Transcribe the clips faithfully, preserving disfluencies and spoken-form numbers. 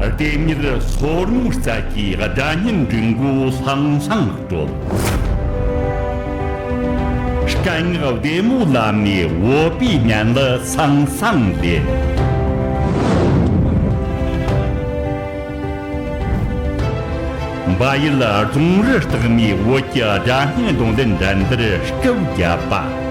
ལྡེམ་མྱུར་སོར་མོའི་རྩལ་གྱིས་སྒྲ་སྙན་འབྲི་མགོ་ལྷང་ལྷང་དཀྲོལ། སྐད་ངག་བདེ་མོ་ལམ་ནས་བོད་པའི་སྙན་ལ་སང་སང་ལྡེམ། འབའ་ཡུལ་རྫོང་རི་སྟག་མའི་བོད་ཀྱི་སྒྲ་སྙན་རྡུང་ལེན་འགྲན་བསྡུར་སྐབས་བརྒྱད་པ།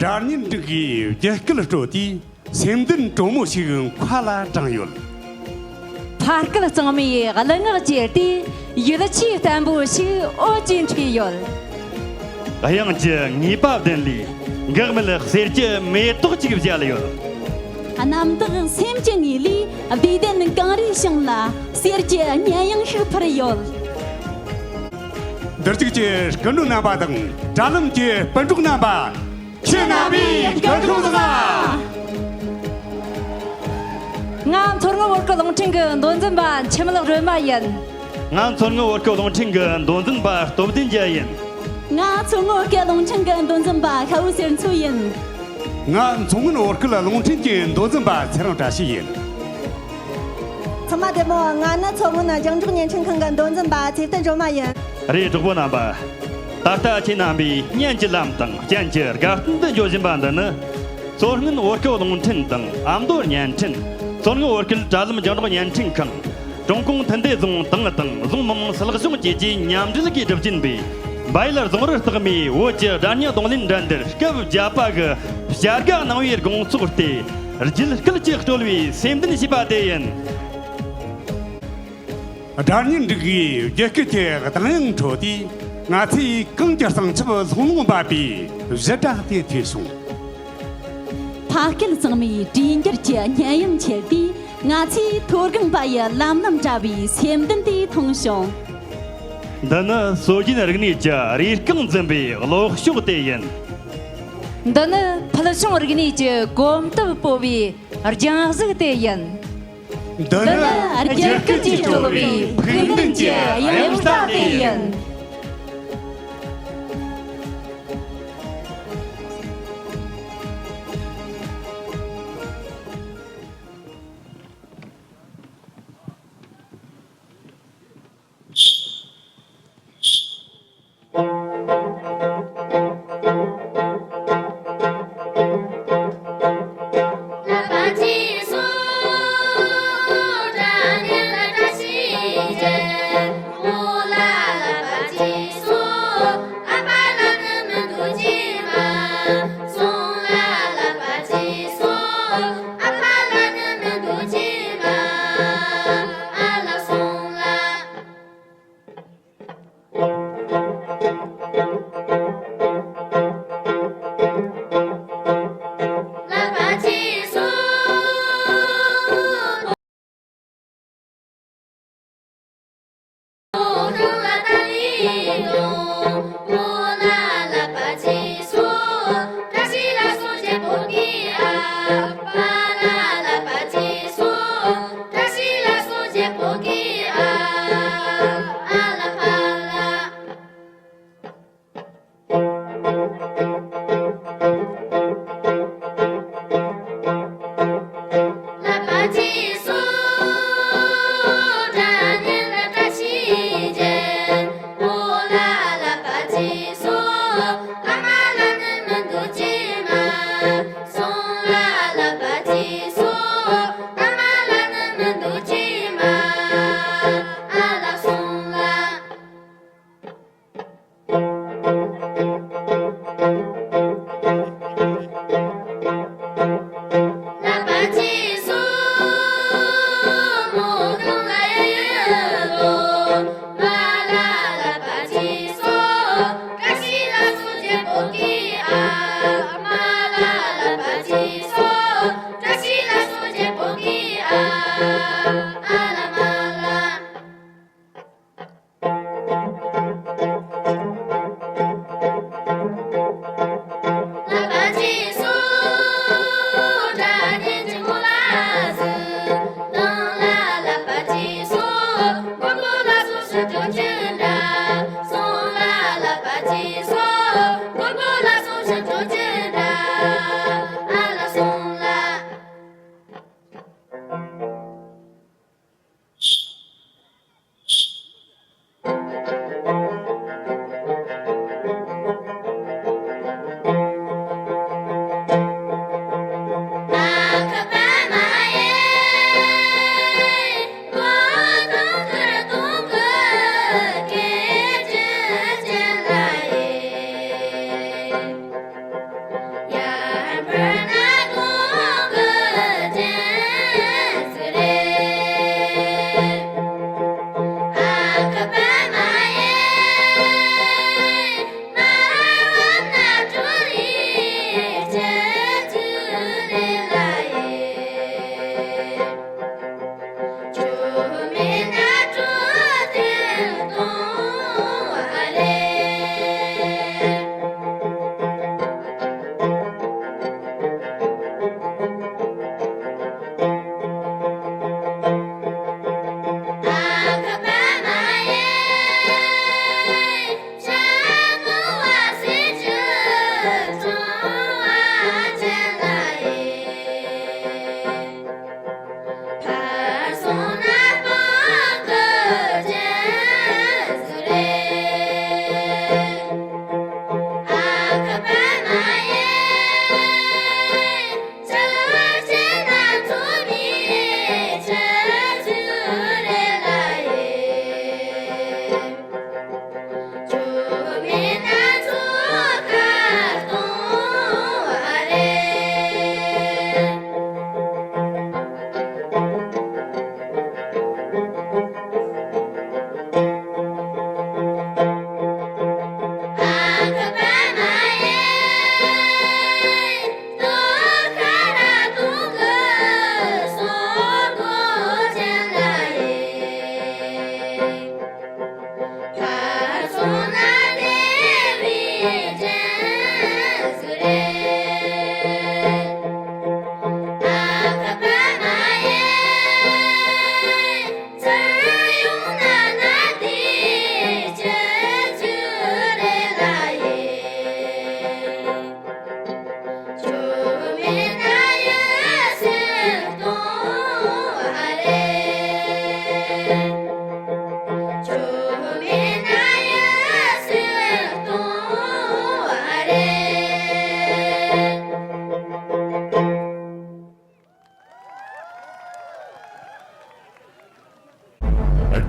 སྒྲ་སྙན་འབྲུག་གིས་རྒྱུད་སྐུད་དཀྲོལ་དུས། སེམས་འདུན་དྲོན་མོ་ཞིག་མཁའ་ལ་དྲངས་ཡོད། ཕ་སྐད་གཙང་མའི་གླུ་ངག་གྱེར་ཏེ། ཡིད་ཆེས་བརྟན་པོ་ཞིག་འོད་ཀྱིས་འཕྲོས་ཡོད། དབྱངས་ཀྱི་ངེས་པ་ལྡན་ལས། འགག་མེད་གསེར་གྱི་མེ་ཏོག་ཅིག་བཞད་ཡོད། རྣམ་དག་སེམས་ཀྱི་ངོས་ལས། བདེ་ལྡན་གངས་རིའི་བྱང་ལ། གསེར་གྱི་ཉི་དབྱངས་ཤིག་འཕུར་ཡོད། འདིར་བཞུགས་ཀྱི་སྐུ་མགྲོན་རྣམ་པ་དང་། དྲ་ལམ་གྱི་སྤུན་གྲོགས་རྣམ་པ། ཁྱེད་རྣམ་པའི་སྐུ་ཁམས་བཟང་། ང་མཚོ་སྔོན་བོད་སྐད་རླུང་འཕྲིན་གྱི་མདོ་འཛིན་པ་འཆི་མེད་སྒྲོལ་མ་ཡིན། ང་མཚོ་སྔོན་བོད་སྐད་རླུང་འཕྲིན་གྱི་མདོ་འཛིན་པ་སྟོབས་ལྡན་རྒྱལ་ཡིན། ང་མཚོ་སྔོན་བོད་སྐད་རླུང་འཕྲིན་གྱི་མདོ་འཛིན་པ་ཤ་བོ་གསེར་མཚོ་ཡིན། ང་མཚོ་སྔོན་བོད་སྐད་རླུང་འཕྲིན་གྱི་མདོ་འཛིན་པ་ཚེ་རིང་བཀྲ་ཤིས་ཡིན། ཚང་མ་བདེ་མོ། ང་ནི་མཚོ་སྔོན་རྒྱང་སྒྲོག་བརྙན་འཕྲིན་ཁང་གི་མདོ་འཛིན་པ་ཚེ་བརྟན་སྒྲོལ་མ་ཡིན། རེད། གྲོགས་པོ་རྣམ་པ། ད་ལྟ་ཁྱེད་རྣམ་པས་སྙན་གྱི་ལམ་དང་སྤྱན་གྱི་དགའ་སྟོན་དུ་འགྱོ་བཞིན་པ་འདི་ནི། མཚོ་སྔོན་བོད་སྐད་རླུང་འཕྲིན་དང་ཨ་མདོ་བརྙན་འཕྲིན། མཚོ་སྔོན་བོད་སྐད་དྲ་ལམ་རྒྱང་སྒྲོག་བརྙན་འཕྲིན་ཁང་། ཀྲུང་གུང་མཐུན་སྡེ་རྫོང་ཏང་དང་རྫོང་མི་དམངས་སྲིད་གཞུང་བཅས་ཀྱིས་མཉམ་འབྲེལ་གྱིས་སྒྲུབ་ཀྱིན་པའི་བལ་ཡུལ་རྫོང་རི་རྟགས་མའི་བོད་ཀྱི་སྒྲ་སྙན་རྡུང་ལེན་འགྲན་བསྡུར་སྐབས་བརྒྱད་པ་གི་བྱ་དགའ་གནང་བའི་དགོང་ཚོགས་ཏེ། རྒྱུད་སྐུད་ཀྱིས་དཀྲོལ་བའི་སེམས་ལྡན་ཞེས་པ་དེ་ཡིན། སྒྲ་སྙན་འབྲུག་གིས་རྒྱུད་སྐུད་ཀྱི་གདངས་དབྱངས་ཁྲོད་དེ། ང་ཚོས་གངས་ཀྱི་གཙང་ཆབ་ལྷུང་ལྷུང་འབབ་པའི་བཞུར་སྒྲ་དེ་ཐོས་བྱུང་། ཕ་སྐད་གཙང་མའི་གྲོས་འགྱུར་གྱི་སྙན་དབྱངས་ཁྱེར་ཏེ། ང་ཚོས་མཐོ་སྒང་པ་ཡི་ལམ་ལམ་བཀྲ་བའི་སེམས་ལྡན་དེ་མཐོང་བྱུང་། འདི་ནི་སྲོལ་རྒྱུན་རིག་གནས་ཀྱི་རེ་རྐང་འཛིན་པའི་གློག་ཤོག་དེ་ཡིན། འདི་ནི་ཕུལ་བྱུང་རིག་གནས་ཀྱི་གོམ་སྟབས་སྤོ་བའི་རྒྱང་གཟུགས་དེ་ཡིན། འདི་ནི་རྒྱུད་སྐུད་ཀྱིས་དཀྲོལ་བའི་ཕུགས་འདུན་གྱི་དབྱངས་རྟ་དེ་ཡིན།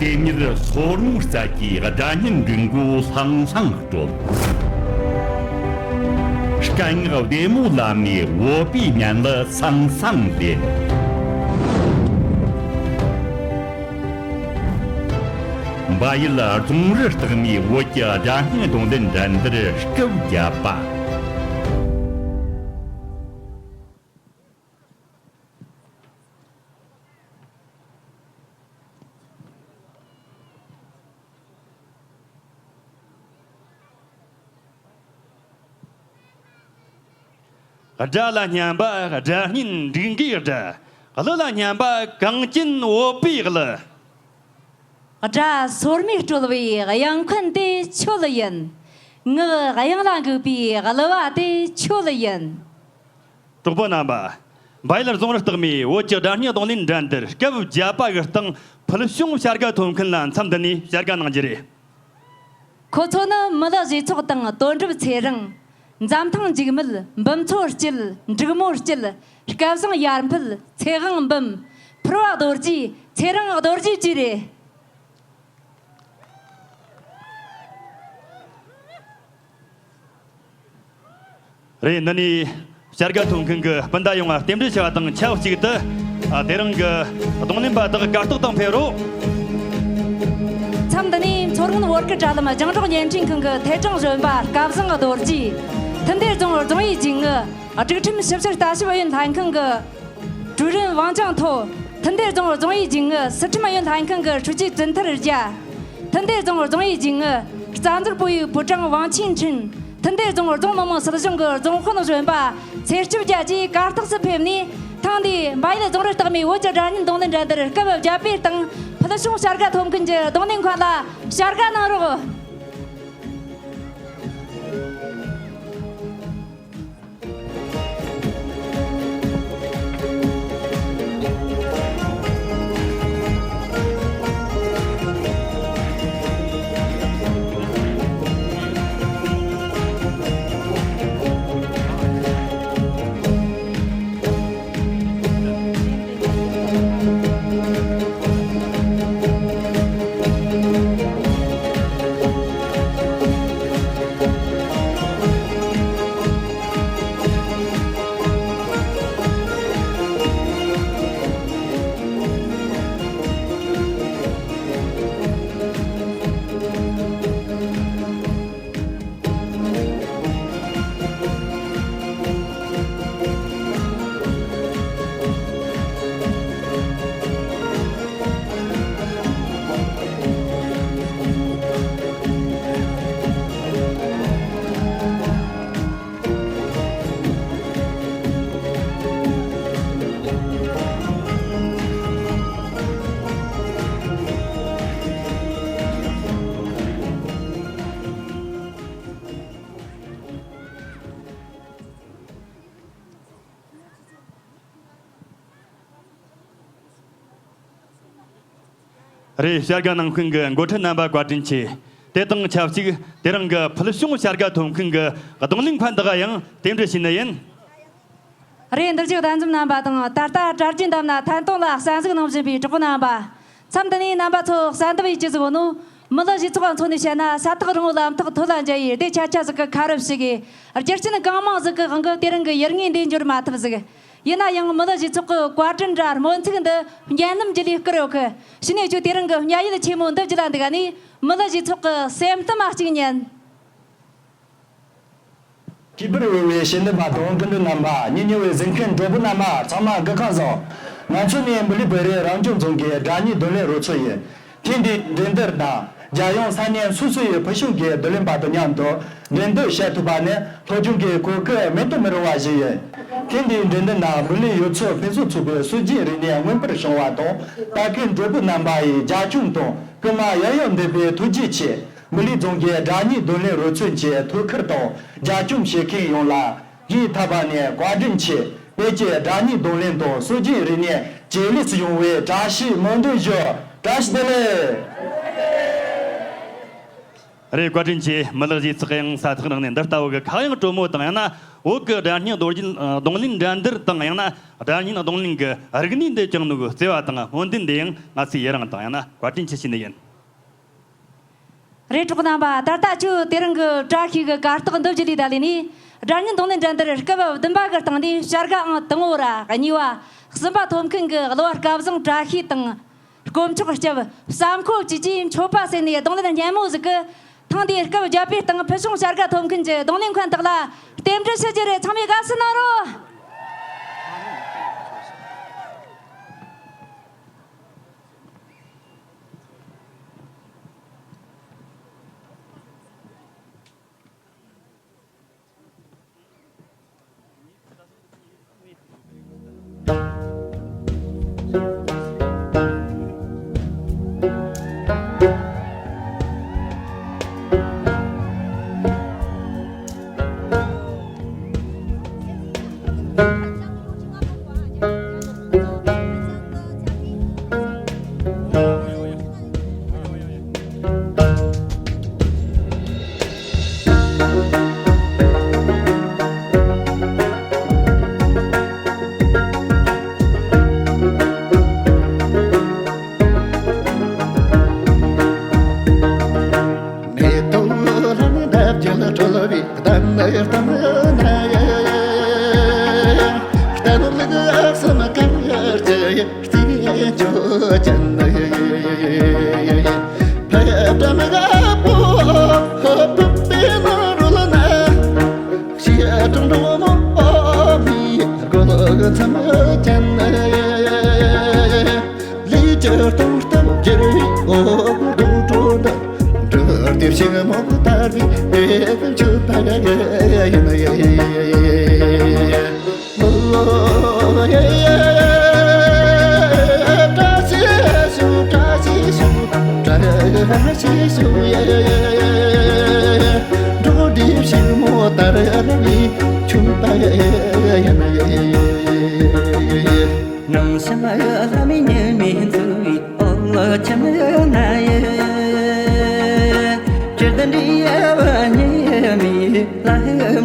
དེ་ཉིད་སོར་མོའི་རྩལ་གྱིས་སྒྲ་སྙན་འབྲི་མགོ་ལྷང་ལྷང་དཀྲོལ། སྐད་ངག་བདེ་མོ་ལམ་ནས་བོད་པའི་སྙན་ལ་སང་སང་ལེན། འབའ་ཡུལ་རྫོང་རི་སྟག་མའི་བོད་ཀྱི་སྒྲ་སྙན་རྡུང་ལེན་འགྲན་བསྡུར་སྐབས་བརྒྱད་པ། སྒྲ་ལ་སྙན་པ་སྒྲ་སྙན་འབྲི་མགོའི་སྒྲ། གླུ་ལ་སྙན་པ་གངས་ཅན་བོད་པའི་གླུ། སྒྲ་སོར་མོས་དཀྲོལ་བའི་དབྱངས་འཁོན་དེ་ཁྱོད་ཡིན། ངག་དབྱངས་ལ་འགུག་པའི་གླུ་བ་དེ་ཁྱོད་ཡིན། གྲོགས་པོ་རྣམ་པ། འབའ་ཡུལ་རྫོང་རི་སྟག་མའི་བོད་ཀྱི་སྒྲ་སྙན་རྡུང་ལེན་འགྲན་བསྡུར་སྐབས་བརྒྱད་པ་གི་སྟེང་ཕུལ་བྱུང་བྱ་དགའ་ཐོབ་མཁན་ལ་མཚམས་འདི་ནས་བྱ་དགའ་གནང་རྒྱུ་རེད། ཁོ་ཚོ་ནི་མི་ལི་གཞས་ཚོགས་དང་དོན་གྲུབ་ཚེ་རིང་། འཛམ་ཐང་འཇིགས་མེད། འབུམ་ཚོ་སྐྱིད། འབྲུག་མོ་སྐྱིད། སྐལ་བཟང་ཡར་འཕེལ། ཚེ་དབང་འབུམ། ཕུར་བ་རྡོ་རྗེ། ཚེ་རིང་རྡོ་རྗེ་བཅས་རེད། རེད། འདི་ནས་བྱ་དགའ་ཐོབ་མཁན་གྱི་སྤུན་ཟླ་ཡོངས་རྟེན་འབྲེལ་ཞུ་བ་དང་ཆབས་ཅིག་ཏུ། ཨ། དེ་རིང་གི་རྡུང་ལེན་པ་དག་གར་སྟེགས་སྟེང་ཕེབས་རོགས། མཚམས་འདི་ནས་མཚོ་སྔོན་བོད་སྐད་དྲ་ལམ་རྒྱང་སྒྲོག་བརྙན་འཕྲིན་ཁང་གི་ཐད་སྦྲགས་གཞོན་པ་སྐལ་བཟང་རྡོ་རྗེ། ཐུན་ཏེ་རྫོང་རྫོང་ཨུའི་འཇིགས་ངུ། སྒྲིག་ཁྲིམས་ཞིབ་བཤེར་ལྟ་ཞིབ་ཨུ་ཡོན་ལྷན་ཁང་གི་ཀྲུའུ་རེན་ཝང་ཅང་ཐོ། ཐུན་ཏེ་རྫོང་རྫོང་ཨུའི་འཇིགས་ངུ། སྲིད་ཁྲིམས་ཨུ་ཡོན་ལྷན་ཁང་གི་ཧྲུའུ་ཅི་ཙིན་ཐར་རྒྱལ། ཐུན་ཏེ་རྫོང་རྫོང་ཨུའི་འཇིགས་ངུ། རྩ་འཛུགས་པུའུ་ཡི་པུའུ་ཀྲང་ཝང་ཆིན་ཁྲིན། ཐུན་ཏེ་རྫོང་རྫོང་མི་དམངས་སྲིད་གཞུང་གི་རྫོང་དཔོན་གཞོན་པ་ཚེ་སྐྱིད་རྒྱལ་བཅས་གར་སྟེགས་སུ་ཕེབས་ནས། ཐེངས་འདིའི་འབའ་ཡུལ་རྫོང་རི་སྟག་མའི་བོད་ཀྱི་སྒྲ་སྙན་རྡུང་ལེན་འགྲན་བསྡུར་སྐབས་བརྒྱད་པའི་སྟེང་ཕུལ་བྱུང་བྱ་དགའ་ཐོབ་མཁན་གྱི་རྡུང་ལེན་མཁན་ལ་བྱ་དགའ་གནང་རོགས། རེད། བྱ་དགའ་གནང་མཁན་གྱི་འགོ་ཁྲིད་རྣམ་པ་བཀའ་དྲིན་ཆེ། དེ་དང་ཆབས་ཅིག་དེ་རིང་གི་ཕུལ་བྱུང་བྱ་དགའ་ཐོབ་མཁན་གྱི་རྡུང་ལེན་མཁན་དག་ཡང་རྟེན་འབྲེལ་ཞུས་ནི་ཡིན། རེད། འདིར་བཞུགས་གདན་འཛོམས་རྣམ་པ་དང་། ད་ལྟ་གྲ་རྒྱས་འདེམས་ལ་ཐད་གཏོང་ལ་གསན་གཟིགས་གནང་བཞིན་པའི་གྲོགས་པོ་རྣམ་པ། མཚམས་འདི་ནས་རྣམ་པ་ཚོ་གསལ་འདེབས་ཡིན་གྱི་ཟིག་ནོ། མི་ལི་གཞས་ཚོགས་ཀྱི་ངོས་ནས་བཤད་ན། ས་ཐག་རིང་བོ་ལམ་ཐག་མཐོ་ལ་འཇལ་ཡི་སྡེ་ཆ་ཆ་ཟིག་གི་ཁ་རུབ་ཞིག་གིས། རྒྱུ་རྐྱེན་གང་མང་ཟིག་གི་དབང་གིས་དེ་རིང་གི་ཡུལ་དངོས་འདིར་འབྱོར་མ་ཐུབ་ཟིག། ཡིན་ན་ཡང་མི་ལི་གཞས་ཚོགས་ཀྱི་བཀའ་དྲིན་ར་སྨོན་ཚིག་འདི་སྙན་ནམ་རྒྱུད་ལས་བསྐུར་ཡོད་གི། ཕྱི་ནས་ཁྱོད་དེ་རིང་གི་བརྙན་ཡུལ་ཆེན་མོ་འདི་བརྒྱུད་ལ་འདུག་ག་ནས་མི་ལི་གཞས་ཚོགས་ཀྱི་སེམས་གཏམ་མ་གཅིག་ཉན། གུས་པར་འོས་པའི་ཞལ་འདེབས་པ་དང་སྐུ་མགྲོན་རྣམ་པ། ཉེ་ཉེ་བའི་གཟིགས་མཁན་གྲོགས་པོ་རྣམ་པ་ཚང་མ་སྐུ་ཁམས་བཟང་། ང་ཚོ་ནི་འབུ་ལི་བོད་རིགས་རང་སྐྱོང་ལྗོངས་ཀྱི་སྒྲ་སྙན་རྡུང་ལེན་རོལ་མཚོ་ཡིན། ཐེངས་འདིའི་འགྲན་བསྡུར་ནང་རྒྱལ་ཡོངས་ས་གནས་སོ་སོ་ཡི་ཕུལ་བྱུང་གི་རྡུང་ལེན་པ་དང་མཉམ་དུ་འགྲན་བསྡུར་བྱེད་ཐུབ་པ་ནི་སློབ་སྦྱོང་གི་གོ་སྐབས་མེད་དུ་མི་རུང་བ་ཞིག་ཡིན། ཐེངས་འདིའི་འགྲན་བསྡུར་ནང་འབུ་ལི་ཡུལ་ཚོ་ཕུན་སུམ་ཚོགས་པའི་སྲོལ་རྒྱུན་རིག་གནས་མངོན་པར་བྱུང་བ་དང་། ལྟ་མཁན་གྲོགས་པོ་རྣམ་པ་ཡི་རྒྱབ་སྐྱོར་དང་སྐུལ་མ་ཡང་ཡང་ལྡན་པའི་ཐུགས་རྗེ་ཆེ། འབུ་ལི་རྫོང་གི་སྒྲ་སྙན་རྡུང་ལེན་རོལ་མཚོན་གྱི་ཐུགས་ཁུར་དང་རྒྱབ་སྐྱོར་བྱེད་མཁན་ཡོངས་ལ་སྙིང་ཐག་པ་ནས་བཀའ་དྲིན་ཆེ། བོད་ཀྱི་སྒྲ་སྙན་རྡུང་ལེན་དང་སྲོལ་རྒྱུན་རིག་གནས་ཇེ་ལེགས་སུ་ཡོང་བའི་བཀྲ་ཤིས་སྨོན་འདུན་ཞུ། བཀྲ་ཤིས་བདེ་ལེགས། རེད། བཀའ་དྲིན་ཆེ། མི་ལག་ཞེ་ཚགས་ཡང་ས་ཐག་རིང་ནས་འདི་ལྟ་བུ་གི་ཁ་གཡང་དྲོན་མོ་དང་། ཡང་ན་བོད་ཀྱི་སྒྲ་སྙན་རྡོ་རྗེ་རྡུང་ལེན་འགྲན་བསྡུར་དང་། ཡང་ན་སྒྲ་སྙན་རྡུང་ལེན་གྱི་རིག་གནས་འདི་བསྐྱངས་ནོ་གི་བརྩེ་བ་དང་སྨོན་འདུན་འདི་ཡང་ང་ཚོའི་ཡི་རང་དང་། ཡང་ན་བཀའ་དྲིན་ཆེ་ཞུ་ནི་ཡིན། རེད། གྲོགས་རྣམ་པ། ད་ལྟ་ཁྱོད་དེ་རིང་གི་བཀྲ་ཤིས་ཀྱི་གར་སྟེགས་འདི་བརྒྱུད་ལས་ད་ལས་ནས་སྒྲ་སྙན་རྡུང་ལེན་འགྲན་བསྡུར་སྐབས་བདུན་པ་གི་སྟེང་ནས་བྱ་དགའ་ཨང་དང་པོ་ར་གཉིས་པ། གསུམ་པ་ཐོབ་མཁན་གྱི་གླུ་བ་སྐལ་བཟང་བཀྲ་ཤིས་དང་། དཀོན་མཆོག་སྐྱབས། བསམ་ཁོ་བཅས་ཀྱིས་མཆོད་པ་ཟེར་ནས་རྡུང་ལེན་སྙན་མོ་ཟིག་གི། ཐེངས་འདིའི་སྐབས་བརྒྱད་པའི་སྟེང་ཕུལ་བྱུང་བྱ་དགའ་ཐོབ་མཁན་གྱི་རྡུང་ལེན་མཁན་དག་ལ་རྟེན་འབྲེལ་ཞུ་རྒྱུ་རེད། ཚང་མས་དགའ་བསུ་གནང་རོགས། མེ་ཏོག་ལྷ་ནི་འདབ་བརྒྱད་གྲོལ་བའི་གདན་སྟེང་ན། གཏན་ལུགས་གསུམ་གང་ཡོད་ཀྱི་རྩེ་འཇོ་ཅན། ཕེབས་དྲན་དགའ་པོ་ཕུབ་པའི་ནང་རོལ་ན། ཞེ་དྲག་འགྲོ་མོ་མི་རྒོལ་མཚམས་ཅན། ལས་ཀྱི་སྟོང་སྟབས་བསྒྱུར་བའི་འོག་རྡོ་གྲོ་འདི། འབྲུག་སྡེ་ཕྱུག་མོ་ལྟར་བའི་དཔེ་མཆོད་པ་ཡིན། བཀྲ་ཤིས་ཤོག། བཀྲ་ཤིས་ཤོག། བཀྲ་ཤིས་ཤོག། འབྲུག་སྡེ་ཕྱུག་མོ་ལྟར་བའི་མཆོད་པ་ཡིན། ནང་སེམས་ལྷ་མིའི་ཉི་མའི་འཚོ་བའི་འོག་ཁྱིམ་ན་ཡི། སྤྱིར་དུ་འདྲིས་པ་ཉི་མའི་ལྷ་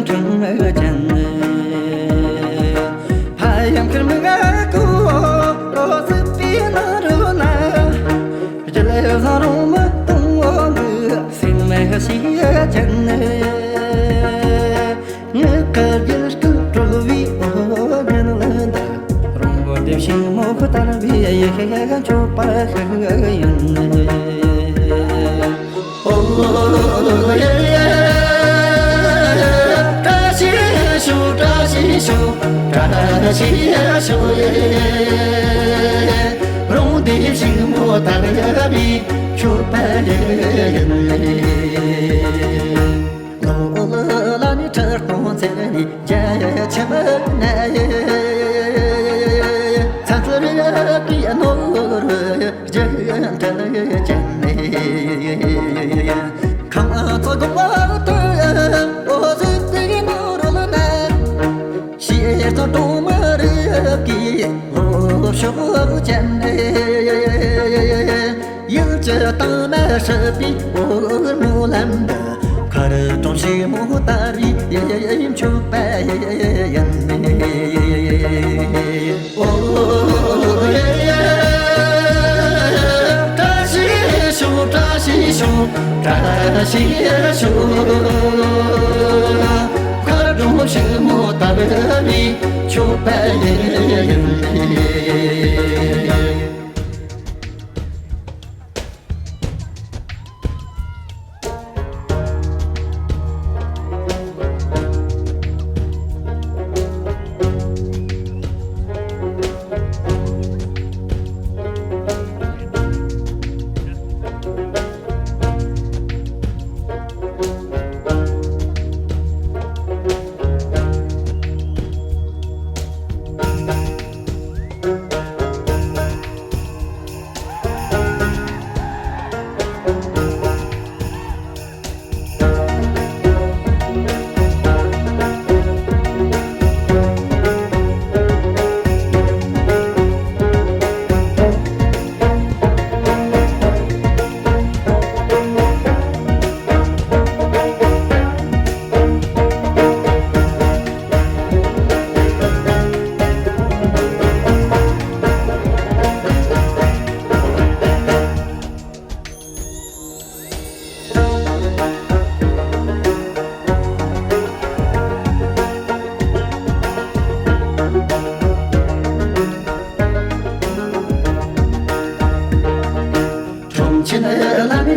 ཁང་ཅན། ཕ་ཡང་ཁིར་མི་ང་ཀོ་སྲིད་པའི་ནང་རུ་ན། རྒྱལ་བཟང་རོང་མི་དང་བོ་མི་སེང་མེ་ཤི་ཅན། ངའི་བཀའ་བརྒྱུད་སྐུ་གྲོལ་བའི་འོ་ཉན་ལ་འདི། རོང་བོ་སྡེ་ཕྱུག་མོ་ཁུ་དར་བའི་ཡེ་ཤེས་མཆོད་པ་ཞིག་ཡིན། ཨོ་ཡེ་ཡེ། བཀྲ་ཤིས་ཤོག། བཀྲ་ཤིས་ཤོག། བཀྲ་ཤིས་ཤོག་ཡེ། རོང་སྡེ་ཕྱུག་མོ་དར་བའི་མཆོད་པ་ཡིན། ལོ་ལ་ནི་ཁྲི་སྟོང་ཚེ་ནི་རྒྱ་ཆེན་ན་ཡེ། ཚ་ཚ་རི་ཡ་ཀི་ནོ་རུ་རྒྱ་ཡན་ཁ་ལ་ཅན་ནེ། ཁང་ཚོ་གོང་བ་དུ་འོ་ཟི་ཏི་ནོ་རུ་ལ་ན། ཤེས་ཚོ་གྲོང་མི་རིགས་ཀྱི་ལོ་ཤོག་ཅན་ནེ། ཡུལ་གྱི་དྭངས་མ་ཧྲིལ་པོའི་འོ་མོ་ལམ་དུ། མཁར་གྲོང་ཞིག་མོ་ལྟར་བའི་མཆོད་པ་ཡིན། ཨོ་ཡེ་ཡེ། བཀྲ་ཤིས་ཤོག། བཀྲ་ཤིས་ཤོག། བཀྲ་ཤིས་ཤོག། མཁར་གྲོང་ཞིག་མོ་ལྟར་བའི་མཆོད་པ་ཡིན།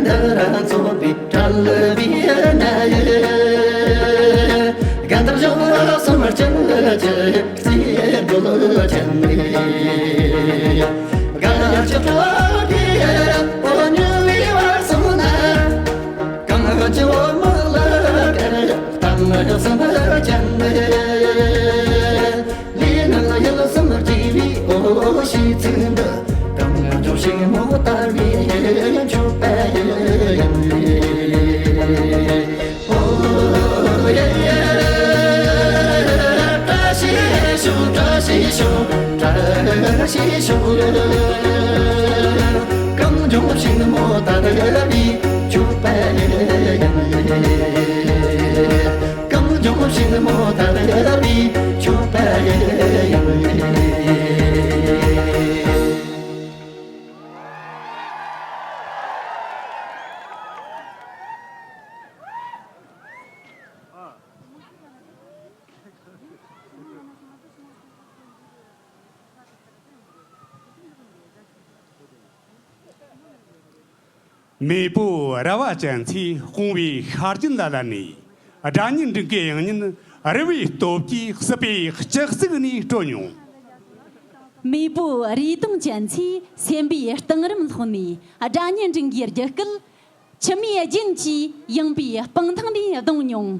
དེ་ར་མཚོན་པའི་བྲལ་བའི་གནས། གན་དར་ཞོ་སུམ་སྤྱན་གྱི་རྩིས་འགྲོ་ལ་ཆེན་ནས། ག་ལ་ཅི་ཐོག་གི་འོ་ཉུལ་བའི་བར་གསུམ་ན། གང་ཅི་འོ་མ་ལ་གར་གཏམ་སུམ་སྤྱན་ནས། ལས་ནང་ཡུལ་གསུམ་སྐྱེ་བའི་འོ་ཞེས་ཚིག་འདི། གངས་ལྗོངས་ཕྱུག་མོ་དར་བའི་མཆོད་པ་ཡིན། ཨོ་ཡེ་ཡེ། བཀྲ་ཤིས་ཤོག་བཀྲ་ཤིས་ཤོག་བཀྲ་ཤིས་ཤོག་གངས་ལྗོངས་ཕྱུག་མོ་དར་བའི་མཆོད་པ་ཡིན། གངས་ལྗོངས་ཕྱུག་མོ་དར་བའི་མཆོད་པ་ཡིན། མེས་པོ་ར་བ་ཅན་ཚོས་སྤུངས་པའི་ཤ་རྒྱུད་ལ་བརླ་ནས། སྒྲ་སྙན་འབྲུག་གི་དབྱངས་སྙན་རི་བོའི་སྟོབས་ཀྱིས་སྲིད་པའི་སྤྱི་གཙུག་ནས་དཀྲོལ་མྱོང་། མེས་པོ་རེ་དུང་ཅན་ཚོས་སེམས་པའི་གཏིང་རིམ་སློག་ནས། སྒྲ་སྙན་འབྲུག་གི་རྒྱུད་སྐུད། འཆི་མེད་རྒྱན་གྱིས་ཡངས་པའི་སྤང་ཐང་ནས་བརྡུངས་མྱོང་།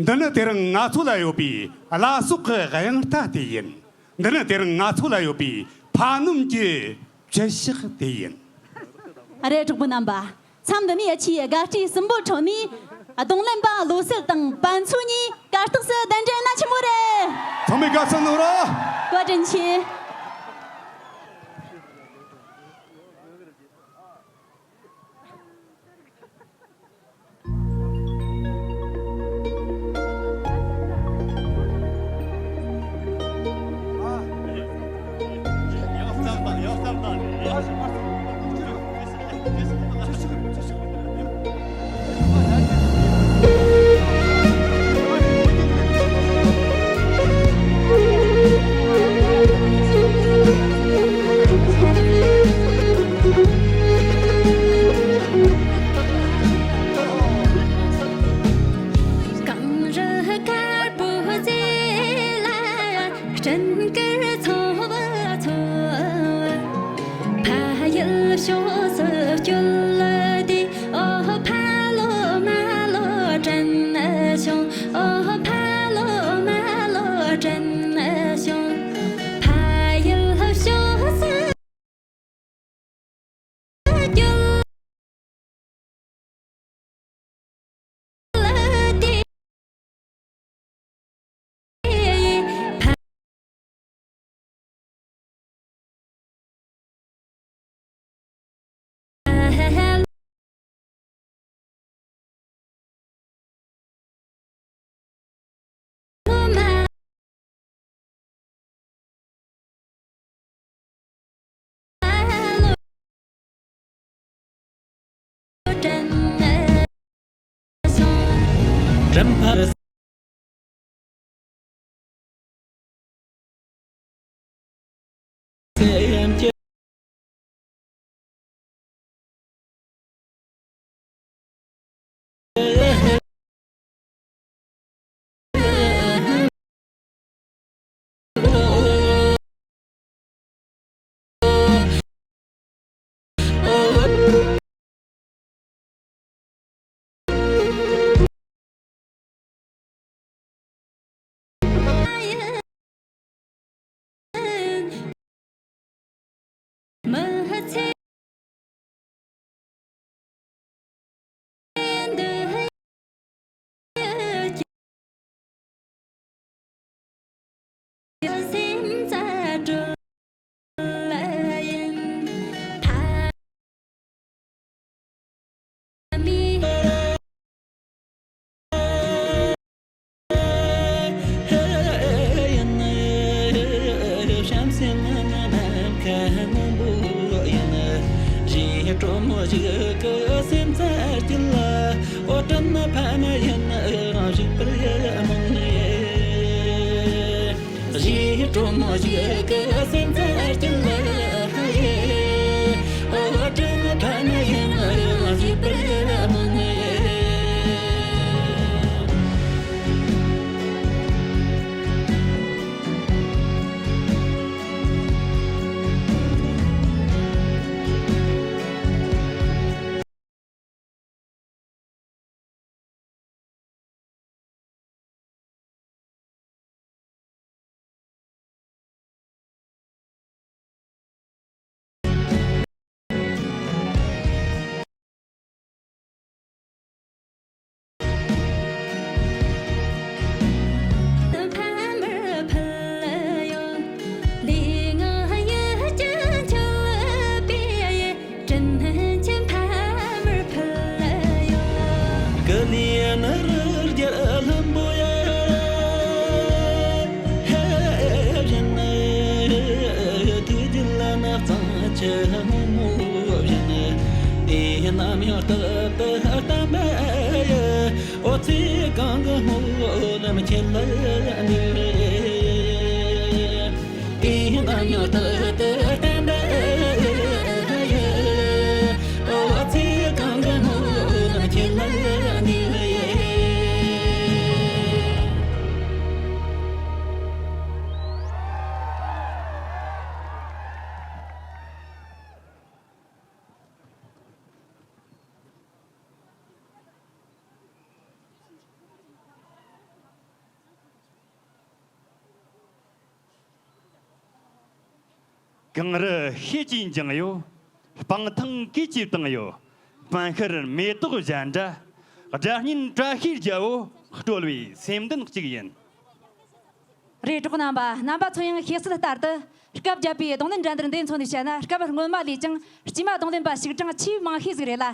འདི་ནི་དེ་རིང་ང་ཚོ་ལ་ཡོད་པའི་བླ་སྲོག་གི་དབྱངས་རྟ་དེ་ཡིན། འདི་ནི་དེ་རིང་ང་ཚོ་ལ་ཡོད་པའི་ཕ་ནོམ་གྱི་བཅུད་ཞག་དེ་ཡིན། རེད། གྲོགས་པོ་རྣམ་པ། མཚམས་འདི་ནས་ཆེས་དགའ་སྤྲོའི་སྲིན་པོ་ཁྲོད་ནས། རྡུང་ལེན་པ་བློ་གསལ་དང་པད་མཚོ་གཉིས་གར་སྟེགས་སུ་གདན་འདྲེན་གནང་ཆེན་མོ་རེད། ཚང་མས་དགའ་བསུ་གནང་རོགས། བཀའ་དྲིན་ཆེ། གངས་རི་དཀར་པོ་རྩེ་ལ་སྤྲིན་དཀར་ཚོགས་པ་ཚོགས། ཕ་ཡུལ་ཕྱོགས་སུ་བསྐྱོད་དེ། ཨོ་ཕ་ལོ་མ་ལོ་དྲན་བྱུང་། ཨོ་ཕ་ལོ་མ་ལོ་དྲན་བྱུང་། ཕ་ཡུལ་ཕྱོགས་སུ་བསྐྱོད་དེ། གཞིས་གྲོང་མོ་ཞིག་གི་སེམས་ཚར་གྱི་ལ་ཧ་ཡེ། ཨོ་གྲོང་ཁ་ན་ཡང་རང་ཞིག་པར་ གངས་རི་ཤེལ་གྱིས་འགྱིང་ཡོད། སྤང་ཐང་གོས་ཀྱིས་བཏིང་ཡོད། པཎ་ཤུར་མེ་ཏོག་གཞན་འདྲ། སྒྲ་སྙན་བཀྲ་ཤིས་རྒྱལ་པོ། དཀྲོལ་བའི་སེམས་ལྡན་གཅིག་ཡིན། རེད། གྲོགས་རྣམ་པ། རྣམ་པ་ཚོ་ཡང་ཤེས་གསལ་ལྟར་དུ། སྐབས་བརྒྱད་པའི་རྡུང་ལེན་འགྲན་བསྡུར་འདི་མཚོན་ནས་བཤད་ན། སྐབས་སྔོན་མ་ལས་ཀྱང་དཀྱུས་མ་རྡུང་ལེན་པ་ཞིག་གྲངས་ཆེས་མང་ཤོས་ཟིག་རེད་ལ།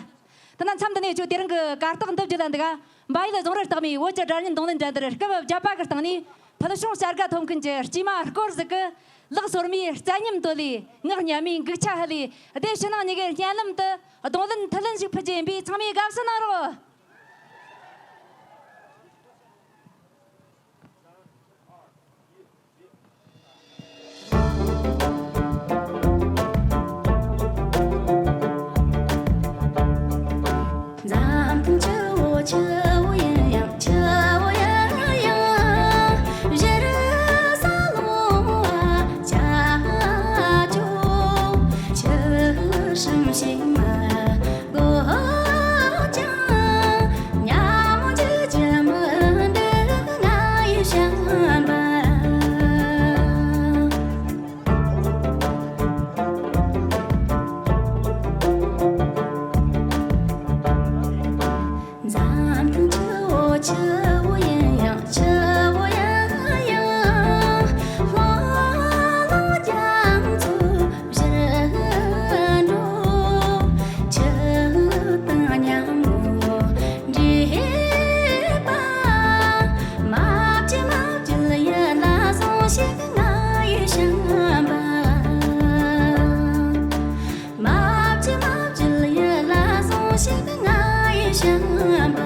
དེ་ན་མཚམས་འདི་ནས་ཁྱོད་དེ་རིང་གི་གར་སྟེགས་འདི་བརྒྱུད་ལ་འདུག་ག་འབའ་ཡུལ་རྫོང་རིར་བཏགས་མའི་བོད་ཀྱི་སྒྲ་སྙན་རྡུང་ལེན་འགྲན་བསྡུར་སྐབས་བརྒྱད་པ་གི་སྟེང་ནས། ཕུལ་བྱུང་བྱ་དགའ་ཐོབ་མཁན་གྱི་དཀྱུས་མ་སྐོར་ཟིག་གི་ལག་སོར་མོའི་རྩལ་ཉམས་དོད་ལས། ངག་སྙན་མོའི་འགུག་ཆ་ཧུད་ལས། སྡེ་ཕྱི་ནང་གཉིས་ཀའི་སྙན་ལམ་དུ་རྡུང་ལེན་མཐུད་ལེན་ཞིག་ཕུལ་རྒྱུ་ཡིན་པས། ཚང་མས་དགའ་བསུ་གནང་རོགས། འཛམ་གླིང་ཆུ་བོ་ཆུ་བོ་ཡིན་ཡང་ཆུ་བོ་ཡིན་ཡང་། གཞི་རུ་ས་ལོ་བ་ཅག་ཅོག་ཆུ་ཧྲིམ་ཞིག་མ་དགོས་ཀྱང་། ཉ་མོ་ཅི་ཅི་མི་འདུག་ང་ཡི་བྱམས་པ། འཛམ་གླིང་ཆུ་བོ་ཆུ་བོ་ཡིན་ཡང་ཆུ་བོ་ཡིན་ཡང་། ལྷོ་ལྷོ་རྒྱ་མཚོ་བཞུར་འགྲོ། ཆུ་དང་ཉ་མོ་འདྲེས་པ། མ་བཅོས་མ་བཅོས་ཡིད་ལ་ཟུངས་ཤིག་ང་ཡི་བྱམས་པ། མ་བཅོས་མ་བཅོས་ཡིད་ལ་ཟུངས་ཤིག་ང་ཡི་བྱམས་པ།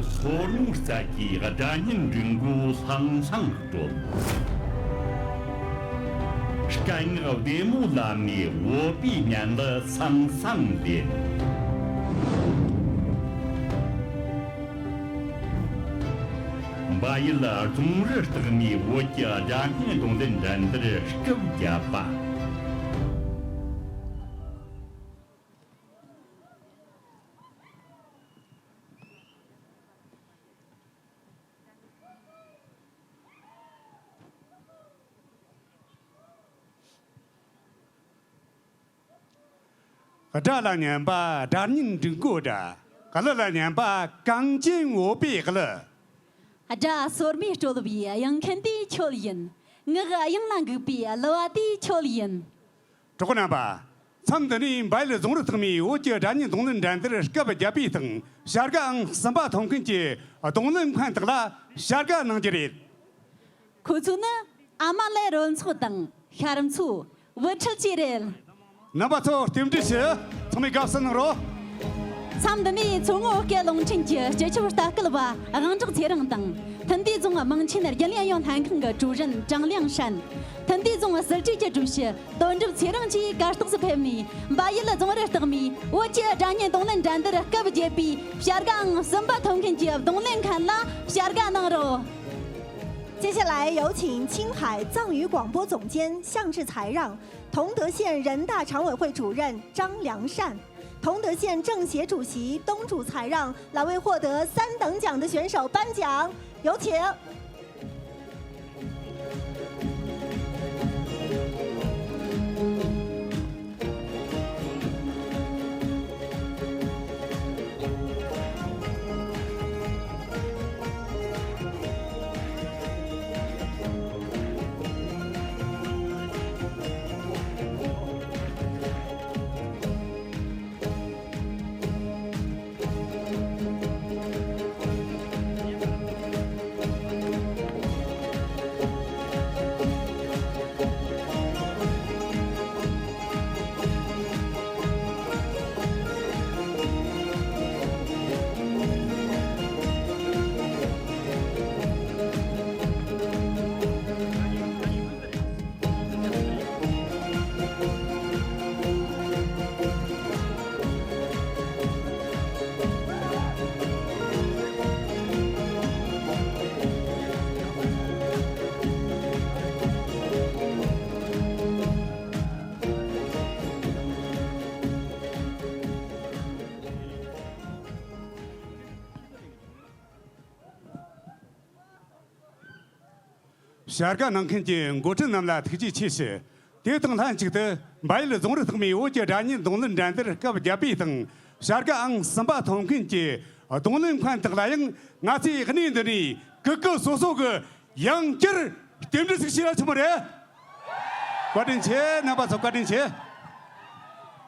ལྷོ་རོང་རྩལ་གྱི་སྒྲ་སྙན་འབྲི་མགོ་ལྷང་ལྷང་དཀྲོལ། སྐད་ངག་བདེ་མོ་ལ་ནས་བོད་པའི་སྙན་ལ་སང་སང་ལེན། འབའ་ཡུལ་རྫོང་རི་རྟགས་མའི་བོད་ཀྱི་སྒྲ་སྙན་རྡུང་ལེན་འགྲན་བསྡུར་སྐབས་བརྒྱད་པ། སྒྲ་ལ་སྙན་པ་སྒྲ་སྙན་འབྲི་མགོ་སྒྲ། གླུ་ལ་སྙན་པ་གངས་ཅན་བོད་པའི་གླུ། སྒྲ་སོར་མོས་དཀྲོལ་བའི་དབྱངས་མཁན་དེ་ཁྱོད་ཡིན། ངག་གི་དབྱངས་ལ་འགུག་པའི་གླུ་བ་དེ་ཁྱོད་ཡིན། གྲོགས་རྣམ་པ། མཚམས་འདི་ནས་འབའ་ཡུལ་རྫོང་རི་ཐོག་མའི་བོད་ཀྱི་སྒྲ་སྙན་རྡུང་ལེན་འགྲན་བསྡུར་སྐབས་བརྒྱད་པའི་སྟེང་བྱ་དགའ་ཨང་གསུམ་པ་ཐོབ་མཁན་གྱི་རྡུང་ལེན་མཁན་དག་ལ་བྱ་དགའ་གནང་རྒྱུ་རེད། ཁོ་ཚོ་ནི་ཨ་མ་ལའི་རོལ་ཚོགས་དང་ཤར་མཚོ། བུ་ཁྲིད་བཅས་རེད། རྣམ་པ་ཚོ་རྟེན་འབྲེལ་ཞུ། ཚང་མས་དགའ་བསུ་གནང་རོགས། མཚམས་འདི་ནས་མཚོ་སྔོན་སྐད་རླུང་འཕྲིན་གྱི་སྤྱི་ཁྱབ་ལྟ་སྐུལ་བ་དབང་གྲགས་ཚེ་རིང་དང་། ཐུན་ཏེ་རྫོང་དམངས་ཆེན་རྒྱུན་ལས་ཨུ་ཡོན་ལྷན་ཁང་གི་ཀྲུའུ་རེན་ཀྲང་ལིང་ཧྲན། ཐུན་ཏེ་རྫོང་སྲིད་གྲོས་ཀྱི་ཀྲུའུ་ཞི་དོན་གྲུབ་ཚེ་རིང་བཅས་གར་སྟེགས་སུ་ཕེབས་ནས། འབའ་ཡུལ་རྫོང་རི་རྟགས་མའི་བོད་ཀྱི་སྒྲ་སྙན་རྡུང་ལེན་འགྲན་བསྡུར་སྐབས་བརྒྱད་པའི་བྱ་དགའ་ཨང་གསུམ་པ་ཐོབ་མཁན་གྱི་རྡུང་ལེན་མཁན་ལ་བྱ་དགའ་གནང་རོགས། 接下来有请青海藏语广播总监向志才让、同德县人大常委会主任张良善、同德县政协主席东主才让来为获得三等奖的选手颁奖，有请。 བྱ་དགའ་གནང་མཁན་གྱི་འགོ་ཁྲིད་རྣམས་ལ་ཐུགས་རྗེ་ཆེ་ཞུ། དེ་དང་ལྷན་ཅིག་ཏུ་འབའ་ཡུལ་རྫོང་རི་ཐོག་མའི་བོད་ཀྱི་སྒྲ་སྙན་རྡུང་ལེན་འགྲན་བསྡུར་སྐབས་བརྒྱད་པའི་སྟེང་བྱ་དགའ་ཨང་གསུམ་པ་ཐོབ་མཁན་གྱི་རྡུང་ལེན་མཁན་དག་ལ་ཡང་ང་ཚོས་གནས་འདི་ནས་གུས་གུས་སོ་སོ་གི་ཡང་བསྐྱར་རྟེན་འབྲེལ་ཞིག་ཞུས་ན་ཆོག་མ་རེད། བཀའ་དྲིན་ཆེ། རྣམ་པ་ཚོ་བཀའ་དྲིན་ཆེ།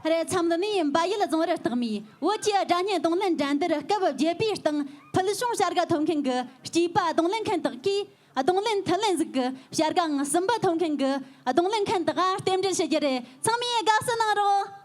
རེད། མཚམས་འདི་ནས་འབའ་ཡུལ་རྫོང་རི་རྟགས་མའི་བོད་ཀྱི་སྒྲ་སྙན་རྡུང་ལེན་འགྲན་བསྡུར་སྐབས་བརྒྱད་པའི་སྟེང་ཕུལ་བྱུང་བྱ་དགའ་ཐོབ་མཁན་གྱི་སྐྱེས་པ་རྡུང་ལེན་མཁན་དག་གིས། རྡུང་ལེན་མཐུན་ལེན་ཟིག་གི་བྱ་དགའ་ཨང་གསུམ་པ་ཐོབ་མཁན་གྱི་རྡུང་ལེན་མཁན་དག་ག་རྟེན་འབྲེལ་ཞུ་རྒྱུ་རེད། ཚང་མས་དགའ་བསུ་གནང་རོགས།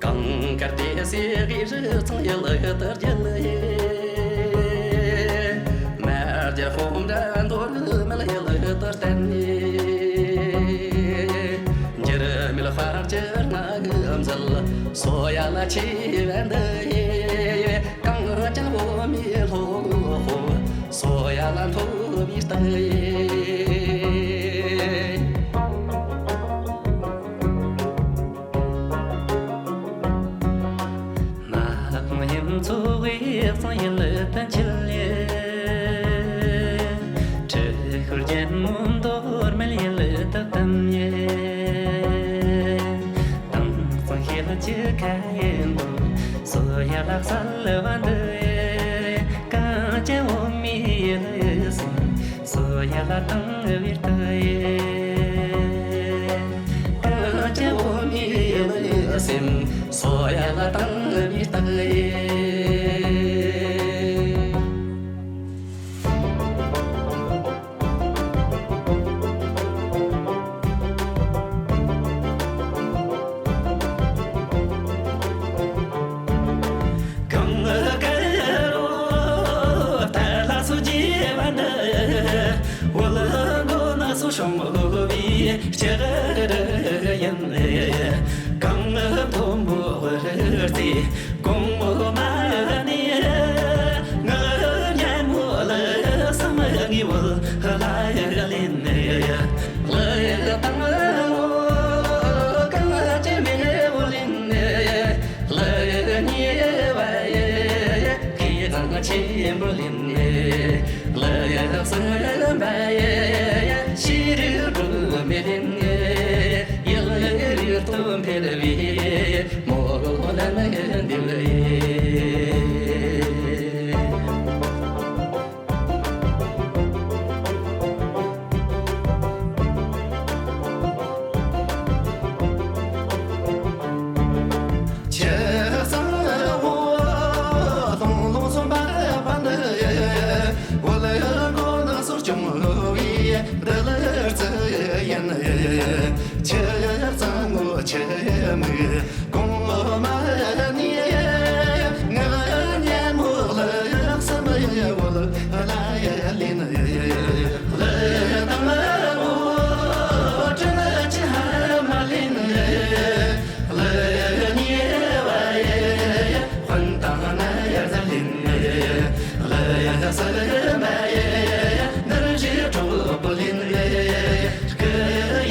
གངས་དཀར་ཏེ་སེ་གི་རི་ཚང་ཡུལ་དུ་རྒྱལ་ཡེ། མ་རྒྱལ་ཧོམ་ར་མདོ་རུ་མལ་ཡུལ་དུ་བསྟན་ཡེ། འགྱུར་མེད་དཔལ་གྱི་རྔ་གི་མཛད། སོ་ཡ་ལ་ཆེ་བ་འདི་ཡེ། གངས་ཅན་འོ་མའི་ལྷོ་ཁོ། སོ་ཡ་ལ་མཐོ་བའི་རྟགས་ཡེ། ནག་མོ་ཡུམ་མཚོ་དབུས་གཙང་ཡུལ་དུ་འཁྱིལ་ཡེ། ཁྲི་ཤོར་རྒྱལ་མོ་མདོ་སྨད་ཡུལ་དུ་བསྡམས་ཡེ། དྭངས་གཙང་ཤེལ་གྱི་ཁ་ཡེ་འདུ། སོ་ཡ་ལ་གསལ་བ་འདི་ཡེ། གངས་ཅན་འོ་མའི་ཡུལ་ཟེར། སོ་ཡ་ལ་དྭངས་བའི་རྟགས་ཡེ། གངས་ཅན་འོ་མའི་ཡུལ་ཟེར། སོ་ཡ་ལ་དྭངས་བའི་རྟགས་ཡེ། གངས་དཀར་རོ་ཐ་ལ་སོ་རྒྱས་པ་འདི། འོལ་མགོ་ནགས་སོ་ཤོང་བའི་ལྕགས་རི་ཡིན། གངས་མཐོན་པོ་རྩེ་གོང་མ་ནས། ངག་སྙན་མོ་ལ་བསམ་ངེས་འོལ་ལ་ལེན། ལ་དང་ལོ་གངས་ཅན་མེས་པོ་ལེན། ལ་ཉེ་བ་ཡེ་ཁྱེད་དང་ཆེན་པོ་ལེན། ལ་ཡ་སེམས་པ་ཡེ་ཤེས་རིག་སྒྲོན་མེ་ལེན། ཡུལ་ཡུལ་དུ་འཕེལ་བའི་མོ་ལ་མེ་འདེབས་ཡེ། ཆུ་གཙང་བོ་ལྷུང་ལྷུང་སོང་པ་པ་ནི། འོལ་མགོ་ནགས་སོ་སྐྱོང་བའི་བདུད་རྩི་ཡིན། ཆུ་གཙང་བོ་ཆུ་མིག་གོང་མ་ནས། ངག་སྙན་མོ་ལ་བསམ་འོལ་ལ་ལེན། ལ་དང་བོ་དྲིན་ཅན་ཧ་མ་ལེན། ལ་ཉེ་བ་ཡེ་དཔོན་དང་ན་ཡར་ལེན། ལ་ཡ་ས་མ་ཡེ་ནར་གྱི་གྲོགས་པོ་ལེན། སྐུ་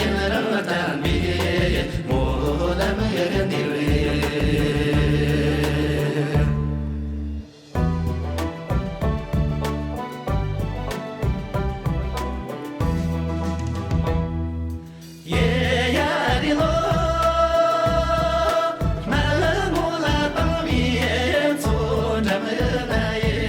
ཡོན་རང་བསྟན་པའི་སྨོན་ལམ་ཡོད་འདིར། ཡེ་ཡ་དི་ལོ། མ་ལ་མོ་ལ་བཏང་བའི་མཚོ་འགྲམ་ན་ཡེ།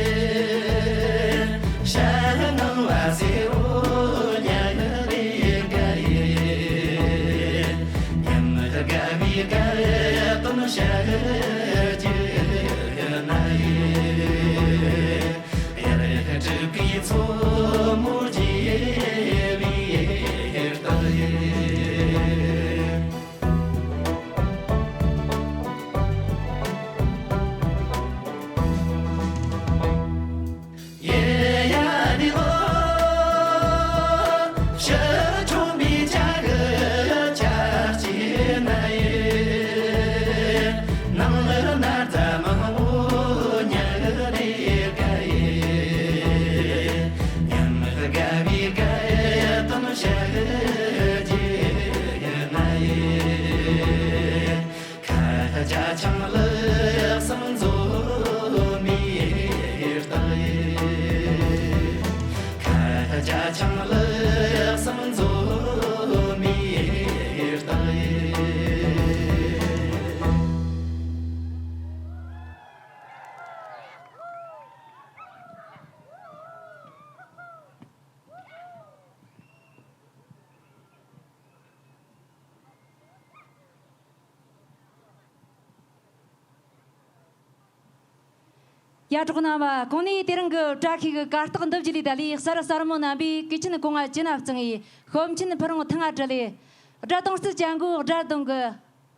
ཡ། གྲོགས་རྣམ་པ། གོང་ནས་དེ་རིང་གི་བཀྲ་ཤིས་ཀྱི་གར་སྟེགས་འདི་བརྒྱུད་ལས་ད་ལས་གསར་གསར་མོ་རྣམ་པས་གོས་ཆེན་གོང་བ་ཇི་ན་གཙང་ངེ། ཤོབ་ཆེན་ཕུ་རུང་ཐང་ང་དྲི་ལས། སྒྲ་དུང་རྩིས་ཅན་གོ་སྒྲ་དུང་གི།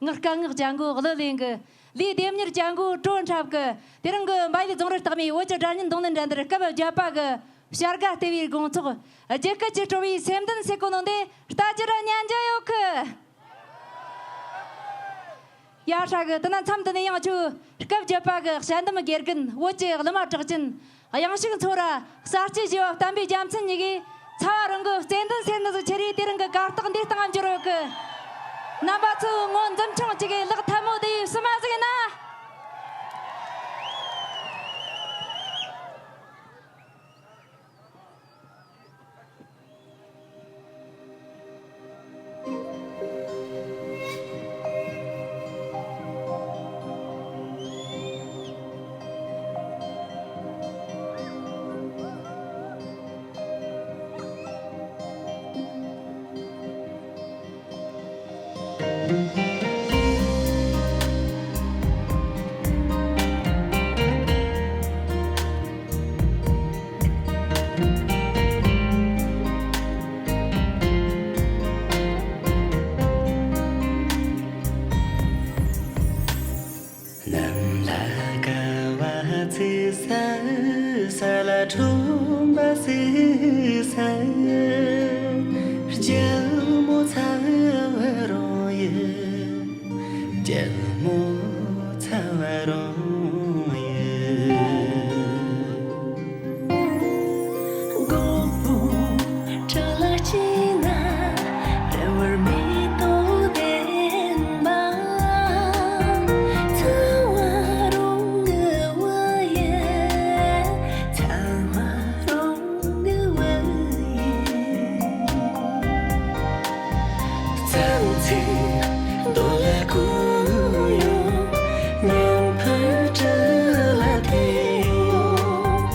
ངག་སྐད་ངག་ཅན་གོ་གླུ་ལེན་གི། ལས་ལྡེམ་མྱུར་ཅན་གོ་བྲོ་འཁྲབ་གི། དེ་རིང་གི་འབའ་ཡུལ་རྫོང་རི་རྟགས་མའི་བོད་ཀྱི་སྒྲ་སྙན་རྡུང་ལེན་འགྲན་བསྡུར་སྐབས་བརྒྱད་པ་གི་བྱ་དགའ་སྟེར་བའི་དགོང་ཚོགས། རྒྱུད་སྐུད་ཀྱིས་སྤྲོ་བའི་སེམས་འདུན་སེ་གོ་ནོ་འདི་ལྟ་རྒྱུ་ར་ཉན་རྒྱུ་ཡོད་གི། ཡ། ཧྲ་གི། དེ་ན་མཚམས་འདི་ནས་ཡང་ཁྱོད་སྐབས་བརྒྱད་པ་གི་དཔྱད་འདེམས་དགེ་རྒན་བོད་ཀྱི་གླུ་མ་གྲགས་ཅན་དབྱངས་ཕྱུག་མཚོ་ར་གསར་སྐྱེས་ཞི་བ་བསྟན་པའི་རྒྱལ་མཚན་གཉིས་ཀྱིས་ཚ་བ་རང་གི་རྩེ་འདུན་སེ་ནི་ཟིག་ཁྱེར་རེ་དེ་རིང་གི་གར་སྟེགས་འདིའི་སྟེང་འབྱོར་ཡོད་གི། རྣམ་པ་ཚོས་ངོ་འཛུམ་ཆུང་གཅིག་གིས་ལག་ཐལ་མོ་དེ་ཡི་བསུ་མ་ཟིག་ཡིན་ན། ནམ་ལ་དགའ་བ་བརྩི་ས། ས་ལ་ཁྲོན་པ་བརྩི་ས། རྒྱལ་མོ་ཚ་བ་རང་ཡི། རྒྱལ་མོ་ཚ་བ་རང་ཡི། སྒོ་པོ་བྲག་ལ་སྐྱེས་ན། རེ་བར་མེ་ཏོག་ལྡན་པ། ཚ་བ་རང་གི་བུ་ཡིན། ཚ་བ་རང་གི་བུ་ཡིན། ཚ་བོ་ཚེ་འདོད་ལ་ཀུན་ཡོང་། ཉམས་འཕེལ་བྲག་ལ་ཐེ་ཡོང་།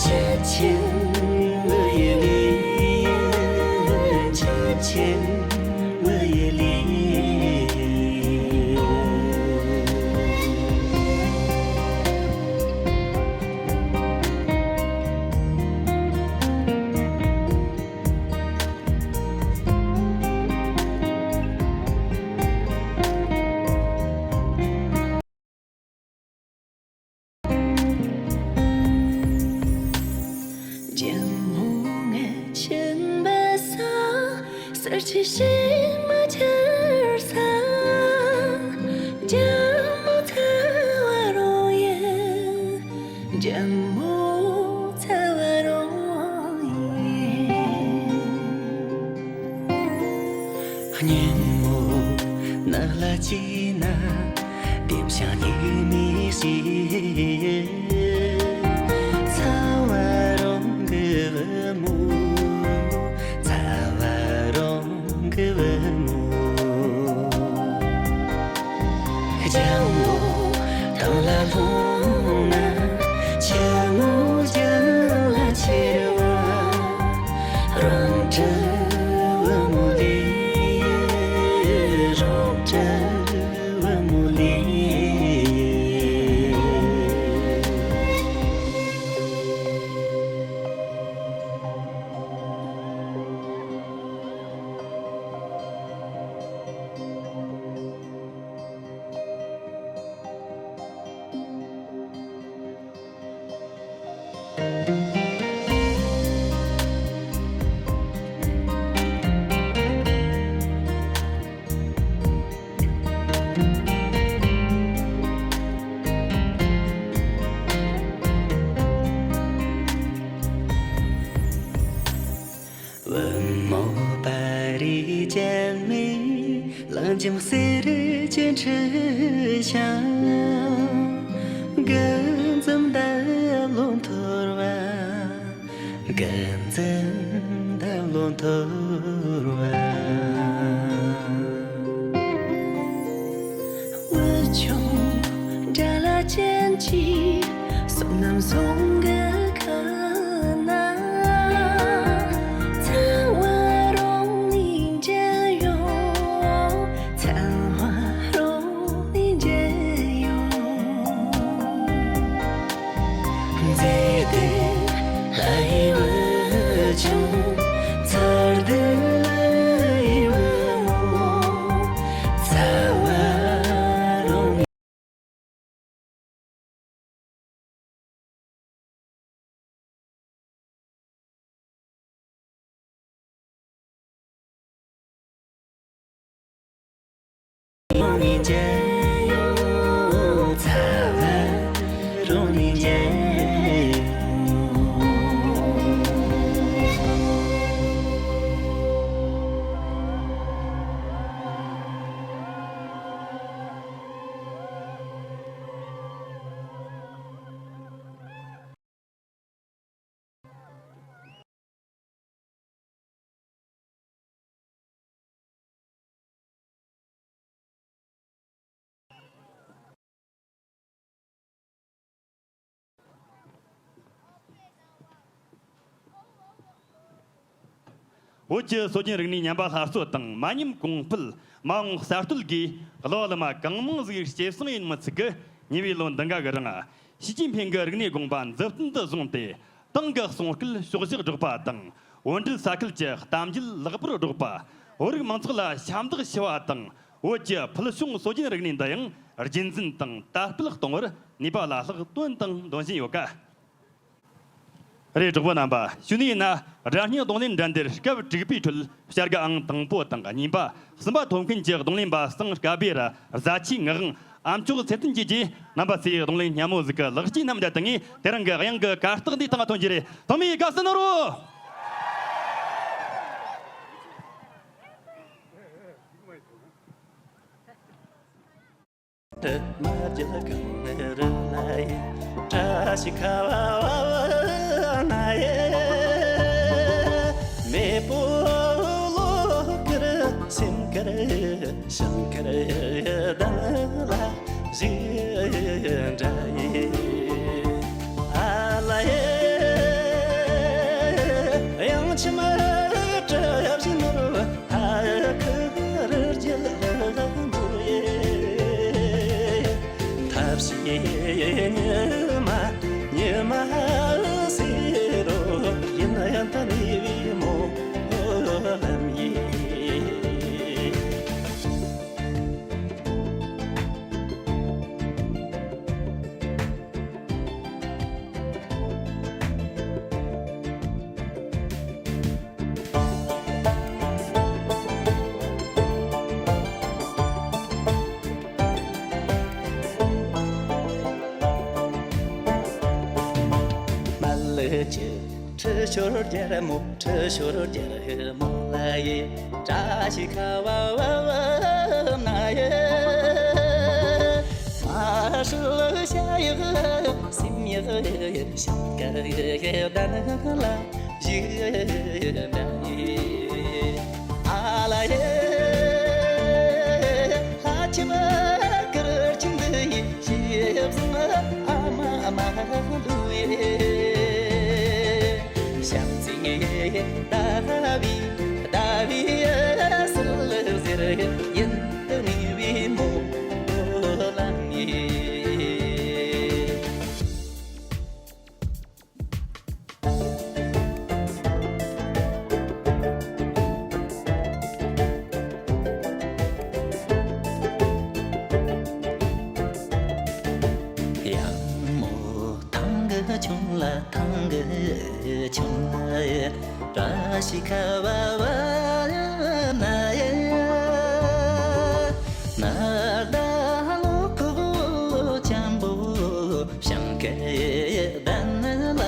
ཆུ་ཆེན་བུ་ཡི་ལི། ཆུ་ཆེན་བུ་ཡི་ལི། རྒྱལ་མོ་ངའི་ཆེན་པོ་ས། གསེར་གྱི་ཕྱེ་མ་འཁྱེར་ས། རྒྱལ་མོ་ཚ་བ་རང་ཡིན། རྒྱལ་མོ་ཚ་བ་རང་ཡིན། སྙན་མོ་ནགས་ལ་སྐྱེས་ན། ལྡེམ་ཤིང་སྙིགས་མའི་ཞིག་ཚ་བ་རང་གི་བུ་མོ། ཚ་བ་རང་གི་བུ་མོ། ལྗང་མོ་ཐང་ལ་ལྷུང་ན། ཆུ་མོ་རྒྱང་ལ་ཁྱེར་བ། རང་གྲི་བུ་མོ་ལི། རང་གྲི་བུ་མོ་ལི། བུ་མོ་པ་རི་ཅན་མའི་ལང་ཇིང་གསེར་གྱི་འཁྲི་ཤིང་། དགུ་འཛོམས་འདབ་ལོ་འཐོར་བ། དགུ་འཛོམས་འདབ་ལོ་འཐོར་བ། བུ་ཆུང་དགྲ་ལྷ་ཅན་གྱི་བསོད་ནམས་ཟུང་གི་ཁ་ན། ཚ་བ་རང་ནི་འཇལ་ཡོང་། ཚ་བ་རང་ནི་འཇལ་ཡོང་། བོད་ཀྱི་སྲོལ་རྒྱུན་རིག་གནས་ཉམས་པ་སླར་གསོ་དང་མ་ཉམས་གོང་འཕེལ། མ་འོངས་གསར་གཏོད་སྒོས་གླུ་བ་གླུ་མ་གང་མང་ཟིག་སྐྱེད་སྲིང་ཡིན་མི་ཚིག་གི་ཉེ་བའི་ལོ་འདི་འགའ་གི་རིང་། ཞི་ཅིན་ཕིང་གི་རིག་གནས་དགོངས་པ་མཛུབ་སྟོན་དུ་བཟུང་སྟེ། ཏང་གི་གསུང་སྐད་ཕྱོགས་བཞག་སྒྲོག་པ་དང་། བོད་འབྲེལ་ས་ཁུལ་གྱི་གཏམ་རྒྱུད་ལེགས་པར་སྒྲོག་པ། བོད་རིགས་མང་ཚོགས་ལ་ཞབས་འདེགས་ཞུ་བ་དང་། བོད་ཀྱི་ཕུལ་བྱུང་སྲོལ་རྒྱུན་རིག་གནས་འདི་ཡང་རྒྱུན་འཛིན་དང་དར་སྤེལ་གཏོང་བར་ནུས་པ་བླ་ལྷག་བཏོན་དང་འདོན་བཞིན་ཡོད་ཀ། རེད། གྲོགས་པོ་རྣམ་པ། གཞུག་ནས་ཡིན་ན། སྒྲ་སྙན་རྡུང་ལེན་འགྲན་བསྡུར་སྐབས་དྲུག་པའི་ཁྲོད་བྱ་དགའ་ཨང་དང་པོ་དང་གཉིས་པ། གསུམ་པ་ཐོབ་མཁན་གྱི་རྡུང་ལེན་པ་སངས་དཀར་བེ་ར་བཟའ་ཆས་ངག་དབང་ཨ་མཆོག་ཚེ་བརྟན་བཅས་ཀྱིས་རྣམ་པ་ཚོས་རྡུང་ལེན་སྙན་མོ་ཟིག་གི་ལེགས་སྐྱེས་རྣམས་བརྒྱབ་བཏང་ངས་དེ་རིང་གི་དབྱངས་ཀྱི་གར་སྟེགས་འདིའི་སྟེང་ཐོན་རྒྱུ་རེད། ཐོག་མའི་དགའ་བསུ་གནང་རོགས། དུ་མ་རྒྱལ་གང་རུ་ལ་ཡི་བཀྲ་ཤིས་ཁ་བ་བ་ན་ཡེ། མེ་པོ་ལོ་ཀར་སེམས་ཀར་ཤང་ཀར་དང་ལ་ཞི་འདྲ་ཡེ། ཨ་ལ་ཡེ། ཡང་ཆི་མ་གྲབས་ཞིག་ནོར། ཐབས་ཤེས་ཉི་མ་ཉི་མ་ཟེར་རོ། ཡིན་ཡང་ད་ནི་བི་མོ་ལམ་ཡིན། མ་ལུ་ཅི་ཁྲི་ཤོར་རྒྱལ་མོ། ཁྲི་ཤོར་རྒྱལ་མོ་ལ་ཡི་བཀྲ་ཤིས་ཁ་བ་བ་བ་ན་ཡི། མ་ཧྲི་ལུ་ཤ་ཡི་སིམ་ཡི་ཤང་ཀར་ཡི་དན་ལ་ཞི་འདྲ་ཡི། ཨ་ལ་ཡེ། ལྷ་ཁྱིམ་ཀར་ཁྱིམ་འདི་ཡི། ཞེས་བཟང་ཨ་མ་མ་ལུ་ཡེ། ཞབས་འཛིན་ཟླ་བའི་ཟླ་བའི་ཟིལ་ཟེར་ཡིན་དུ་ནུས་པའི་མོ་ལམ་ཡེ། ཡང་མོ་ཐང་གི་ཆུང་ལ། ཐང་གི་ཆུང་ལ། བཀྲ་ཤིས་ཁ་བ་བ་ན་ཡེ། ནར་ཟླ་ལོ་ཁོག་འཇམ་པོ། ཞང་ཁའི་གདན་ལ་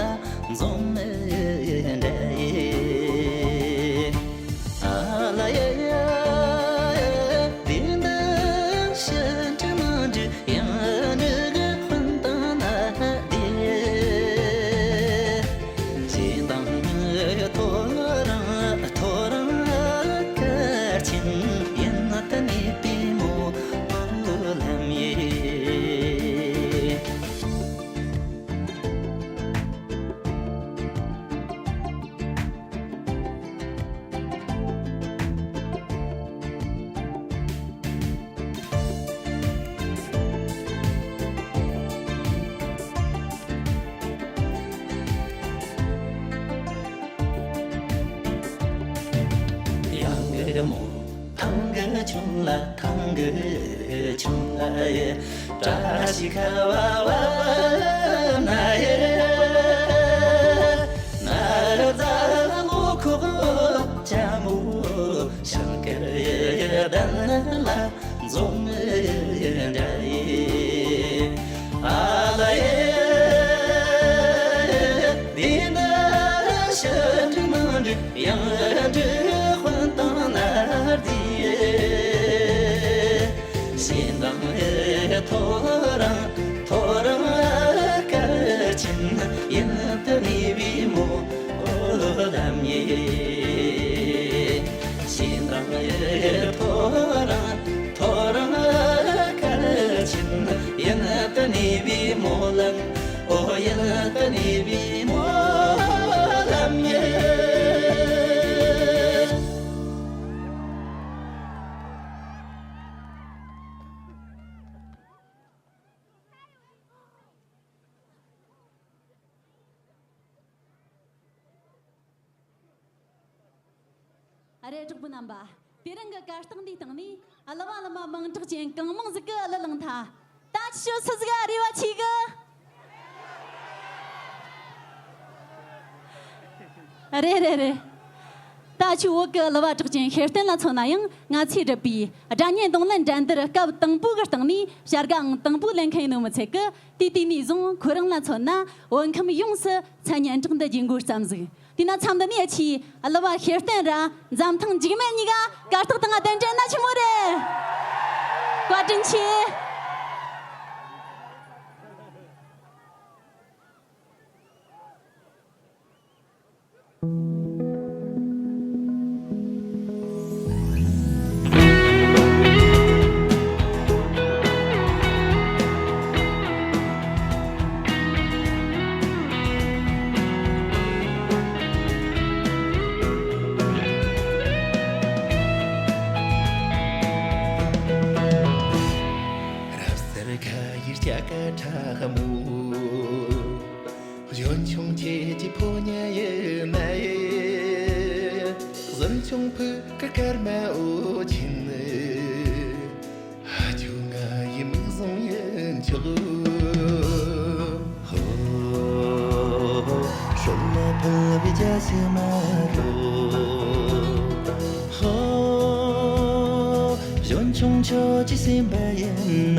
འཛོམས་འདྲ་ཡེ། ཨ་ལ་ཡ་ཡ། དེ་འདི་ཕྱི་འབྲི་མ་འབྲི་ཡང་འབྲི་གི་སྤུན་ཟླ་ན་དེ། གཞན་དང་ཐོ་རངས་ཐོ་རངས་སྐར་ཆེན་ཡིན་ན་ད་ནི་པི་མོ་ལམ་ཡེ། མོ། ཐང་གི་ཆུང་ལ་ཐང་གི་ཆུང་ལ་ཡེ། བཀྲ་ཤིས་ཁ་བ་བ་ན་ཡེ། ན་ར་ཛ་ལོ་ཁོག་ཅ་མོ། ཤང་ཀར་ཡེ་དན་ལ་འཛོམས་འདྲ་ཡེ། ཨ་ལ་ཡེ། འདི་ན་ཤ་འདྲི་མ་འདྲི། ཡང་འདྲི་དཔོན་དང་ནར་འདི། ཞེ་འདང་ཐོ་རངས་ཐོ་རངས་སྐར་ཆེན། ཡིན་ད་ནི་བི་མོ་ལམ་ཡེ། ཞེ་འདང་ཐོ་རངས་ཐོ་རངས་སྐར་ཆེན། ཡིན་ད་ནི་བི་མོ་ལམ། ཨོ་ཡིན་ད་ནི་བི་མོ་ལམ་ཡེ། ཨ་རེ་གྲོགས་པོ་རྣམ་པ། དེ་རིང་གི་གར་སྟེགས་འདིའི་སྟེང་ནས་གླུ་བ་གླུ་མ་མིང་གྲགས་ཅན་གང་མང་ཟིག་གིས་གླུ་བླངས་ཐལ། ད་ཁྱེད་ཆོ་སུ་ཟིག་ག་རེ་བ་ཆེ་གི། རེད་རེད་རེད། ད་ཁྱེད་བོད་ཀྱི་གླུ་བ་གྲགས་ཅན་ཤེར་བསྟན་ལ་མཚོན་ན་ཡང་ང་ཚོས་བསྒྲུབས་པའི་སྒྲ་སྙན་རྡུང་ལེན་འགྲན་བསྡུར་སྐབས་དང་པོའི་གི་སྟེང་ནས་བྱ་དགའ་ཨང་དང་པོ་ལེན་མཁན་ཡིན་ནོ་མི་ཚད་གི། དེ་དུས་ནས་བཟུང་ཁོ་རང་ལ་མཚོན་ན་བོད་ཁམས་ཡོངས་སུ་མཚན་སྙན་གྲགས་འདི་རྒྱས་འགོ་བརྩམས་ཟིག་དེས་ན་མཚམས་འདི་ནས་ཨ་ཆེ་གླུ་བ་ཤེར་བསྟན་ར་འཛམ་ཐང་འཇིགས་མེད་གཉིས་ཀ་གར་སྟེགས་སྟེང་ང་གདན་འདྲེན་ན་ཆི་མོ་རེད། བཀའ་དྲིན་ཆེ། རབ་གསལ་ཁ་ཡི་སྐྱ་ཀ་ཁྲ་མོ། གཞོན་ཆུང་ཁྱེད་ཀྱི་ཕོ་ཉ་ཡི་མ་ཡི། གཟིམ་ཆུང་ཕུ་ཀ་སྐར་མ་འོ་ཆེན། ཨ་ཇོ་ང་ཡི་མིག་བཟུང་ཡིན་ཆོག་ཧོ། སྲོད་ལ་ཕུལ་བའི་རྒྱ་སེ་མ་རོ། ཧོ། གཞོན་ཆུང་ཁྱོད་ཀྱི་སེམས་པ་ཡིན་ན།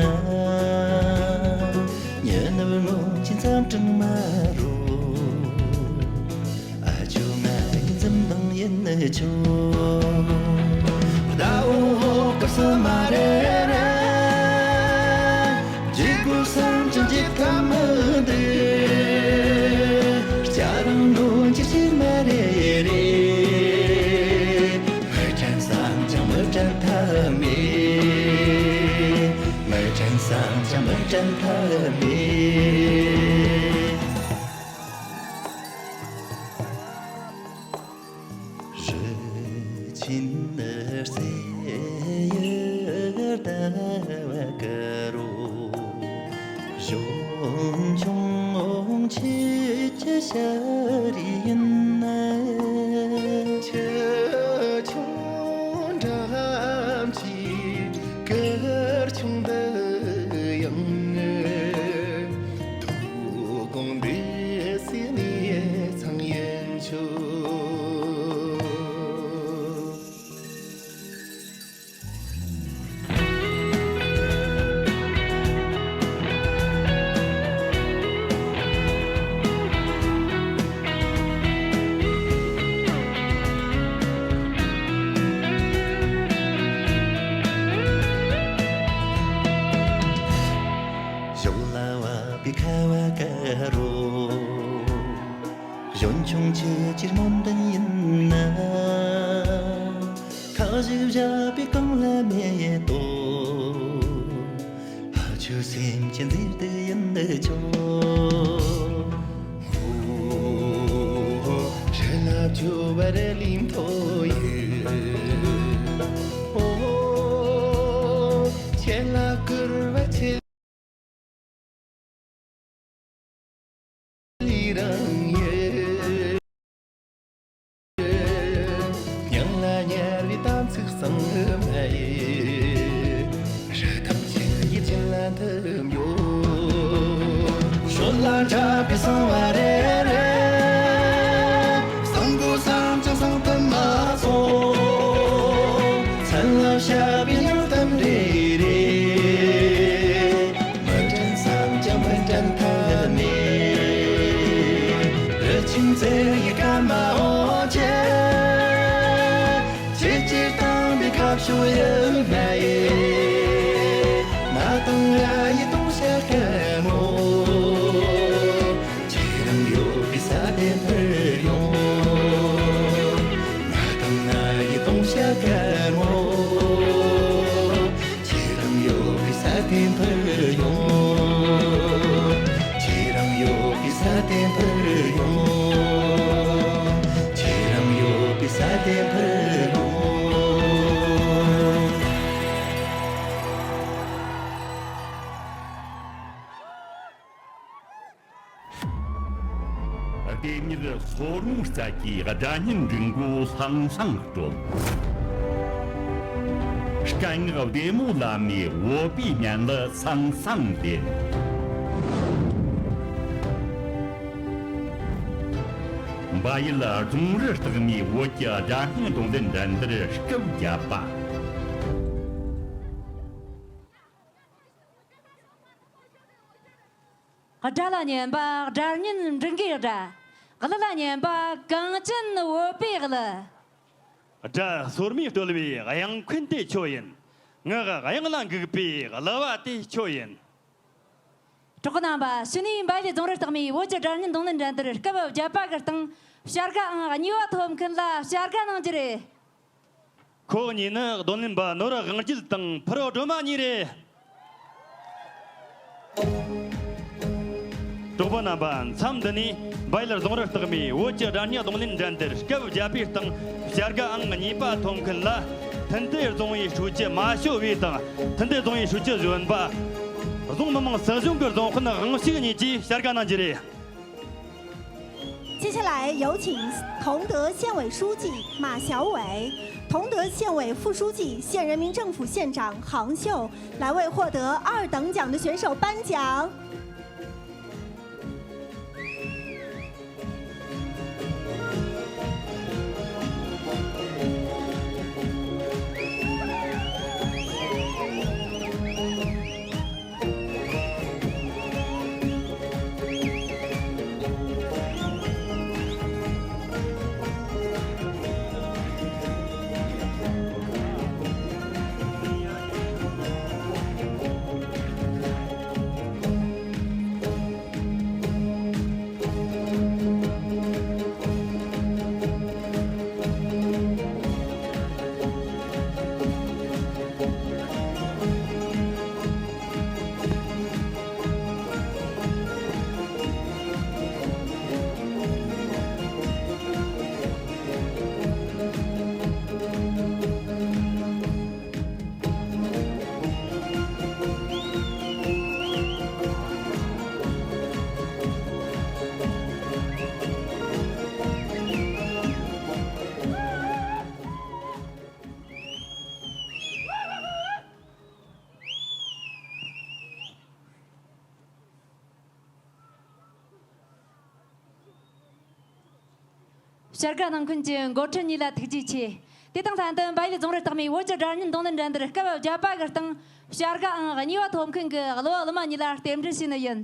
ཉི་ནུབ་སྔོན་གྱི་མཚམས་སྤྲིན་མ་རུ། ཨ་ཇོ་ང་ཡི་འཛུམ་མདངས་ཡིན་ཆོག་ཟླ་འོད་སྐབས་སུ་མ་རེ་རེ། འཇིགས་སྐུལ་བསམ་ཀྱང་འཇིགས་ཐབས་མི་འདུག་སྐྱ་རིང་ནོར་གྱི་ཕྱིར་མ་རེ་རེ། མི་དྲན་བསམ་ཀྱང་མི་དྲན་ཐབས་མེད། མི་དྲན་བསམ་ཀྱང་མི་དྲན་ཐབས་མེད། རི་ཆེན་ནི་རྩེ་ཡི་ཟླ་བ་དཀར་རོ། གཞོན་ཆུང་ཆེ་ཆེ་ཤར་ཡིན་ན། ཆེ་ཆུང་འདྲ་ལམ་གྱི་སྐར་ཆུང་འདི་ཡང་དོ་དགོང་འདི་སྲིད་ནས་ཚང་ཡིན་ཆོག་ཞོགས་ལ་བབས་པའི་ཁ་བ་དཀར་རོ། གཞོན་ཆུང་ཁྱེད་ཀྱི་སྨོན་འདུན་ཡིན་ན། ཁ་ཞིག་བཞག་པའི་གང་ལ་མེད་དོ། ཕ་ཆོས་སེམས་ཀྱི་མཛེས་སྡུག་ཡིན་ཆོག་ཧོ། ཧོ། ཧྲ་ལ་ཇོ་བ་ར་ལིམ་ཐོ་ཡི། ཨོ། ཁྱེད་ལ་བསྐུར་བ་ཆེ། ལི་རང་ཡེ། ཉང་ལ་ཉར་བའི་དམ་ཚིག་ གསང་བ་རེ་རེ། གསང་སྒོ་བསམ་ཀྱང་གསང་ཐུབ་མ་སོང་། མཚན་ལ་བཤད་པའི་སྙིང་གཏམ་རེ་རེ། མི་དྲན་བསམ་ཀྱང་མི་དྲན་ཐབས་མེད། རི་ཆུང་བཙན་ཡི་སྐར་མ་འོང་ཆེ། ཆེ་ཆེར་བཏང་བའི་ཁ་ཕྱོགས་ཡུལ་ན་ཡེ། ང་དང་ང་ཡི་དུང་ཞལ་སྐད་ངོ་། ཁྱེད་རང་ཡོད་པའི་ས་དེ་འཕུར་ཡོང་། ང་དང་ང་ཡི་དུང་ཞལ་སྐད་ངོ་། ཁྱེད་རང་ཡོད་པའི་ས་དེ་འཕུར་ཡོང་། ཁྱེད་རང་ཡོད་པའི་ས་དེ་འཕུར་ཡོང་། ཁྱེད་རང་ཡོད་པའི་ས་དེ་འཕུར་ཡོང་། ལྟེ་གཉེར་སོར་མོའི་རྩལ་གྱིས་སྒྲ་སྙན་འབྲུག་མགོ་ལྷང་ལྷང་དཀྲོལ། སྐད་ངག་བདེ་མོ་ལ་མའི་བོད་པའི་སྙན་ལ་སང་སང་ལྡན། འབའ་ཡུལ་རྫོང་རི་སྟག་མའི་བོད་ཀྱི་སྒྲ་སྙན་རྡུང་ལེན་འགྲན་བསྡུར་སྐབས་བརྒྱད་པ། སྒྲ་ལ་སྙན་པ། སྒྲ་སྙན་འབྲུག་མགོའི་སྒྲ། གླུ་ལ་སྙན་པ། གངས་ཅན་བོད་པའི་གླུ། སྒྲ་སོར་མོས་དཀྲོལ་བའི་དབྱངས་འཁོན་དེ་ཁྱོད་ཡིན། ངག་དབྱངས་ལ་འགུག་པའི་གླུ་བ་དེ་ཁྱོད་ཡིན། གྲོགས་པོ་རྣམ་པ། གཞུག་ནས་འབའ་ཡུལ་རྫོང་རི་སྟག་མའི་བོད་ཀྱི་སྒྲ་སྙན་རྡུང་ལེན་འགྲན་བསྡུར་སྐབས་བརྒྱད་པ་གི་སྟེང་བྱ་དགའ་ཨང་གཉིས་པ་ཐོབ་མཁན་ལ་བྱ་དགའ་གནང་རྒྱུ་རེད། ཁོ་གཉིས་ནི་རྡུང་ལེན་པ་ནོར་དབང་རྒྱལ་དང་ཕུར་བུ་སྒྲོལ་མ་གཉིས་རེད། གྲོགས་པོ་རྣམ་པ། མཚམས་འདི་ནས་འབའ་ཡུལ་རྫོང་རི་སྟག་མའི་བོད་ཀྱི་སྒྲ་སྙན་རྡུང་ལེན་འགྲན་བསྡུར་སྐབས་བརྒྱད་པའི་སྟེང་བྱ་དགའ་ཨང་གཉིས་པ་ཐོབ་མཁན་ལ་ཐུན་ཏེ་རྫོང་བའི་ཧྲུའུ་ཅི་མ་ཞོ་བས་དང་ཐུན་ཏེ་རྫོང་བའི་ཧྲུའུ་ཅི་གཞོན་པ། རྫོང་མི་དམངས་སྲིད་གཞུང་གི་རྫོང་དཔོན་དབང་ཕྱུག་གཉིས་ཀྱིས་བྱ་དགའ་གནང་རྒྱུ་རེད། 接下来有请同德县委书记马晓伟、同德县委副书记、县人民政府县长杭秀来为获得二等奖的选手颁奖。 བྱ་དགའ་གནང་མཁན་གྱི་འགོ་ཁྲིད་གཉིས་ལ་ཐུགས་རྗེ་ཆེ། དེ་དང་ལྷན་དུ་འབའ་ཡུལ་རྫོང་རི་སྟག་མའི་བོད་ཀྱི་སྒྲ་སྙན་རྡུང་ལེན་འགྲན་བསྡུར་སྐབས་བརྒྱད་པ་གི་སྟེང་བྱ་དགའ་ཨང་གཉིས་པ་ཐོབ་མཁན་གྱི་གླུ་བ་གླུ་མ་གཉིས་ལ་རྟེན་འབྲེལ་ཞུས་ནི་ཡིན།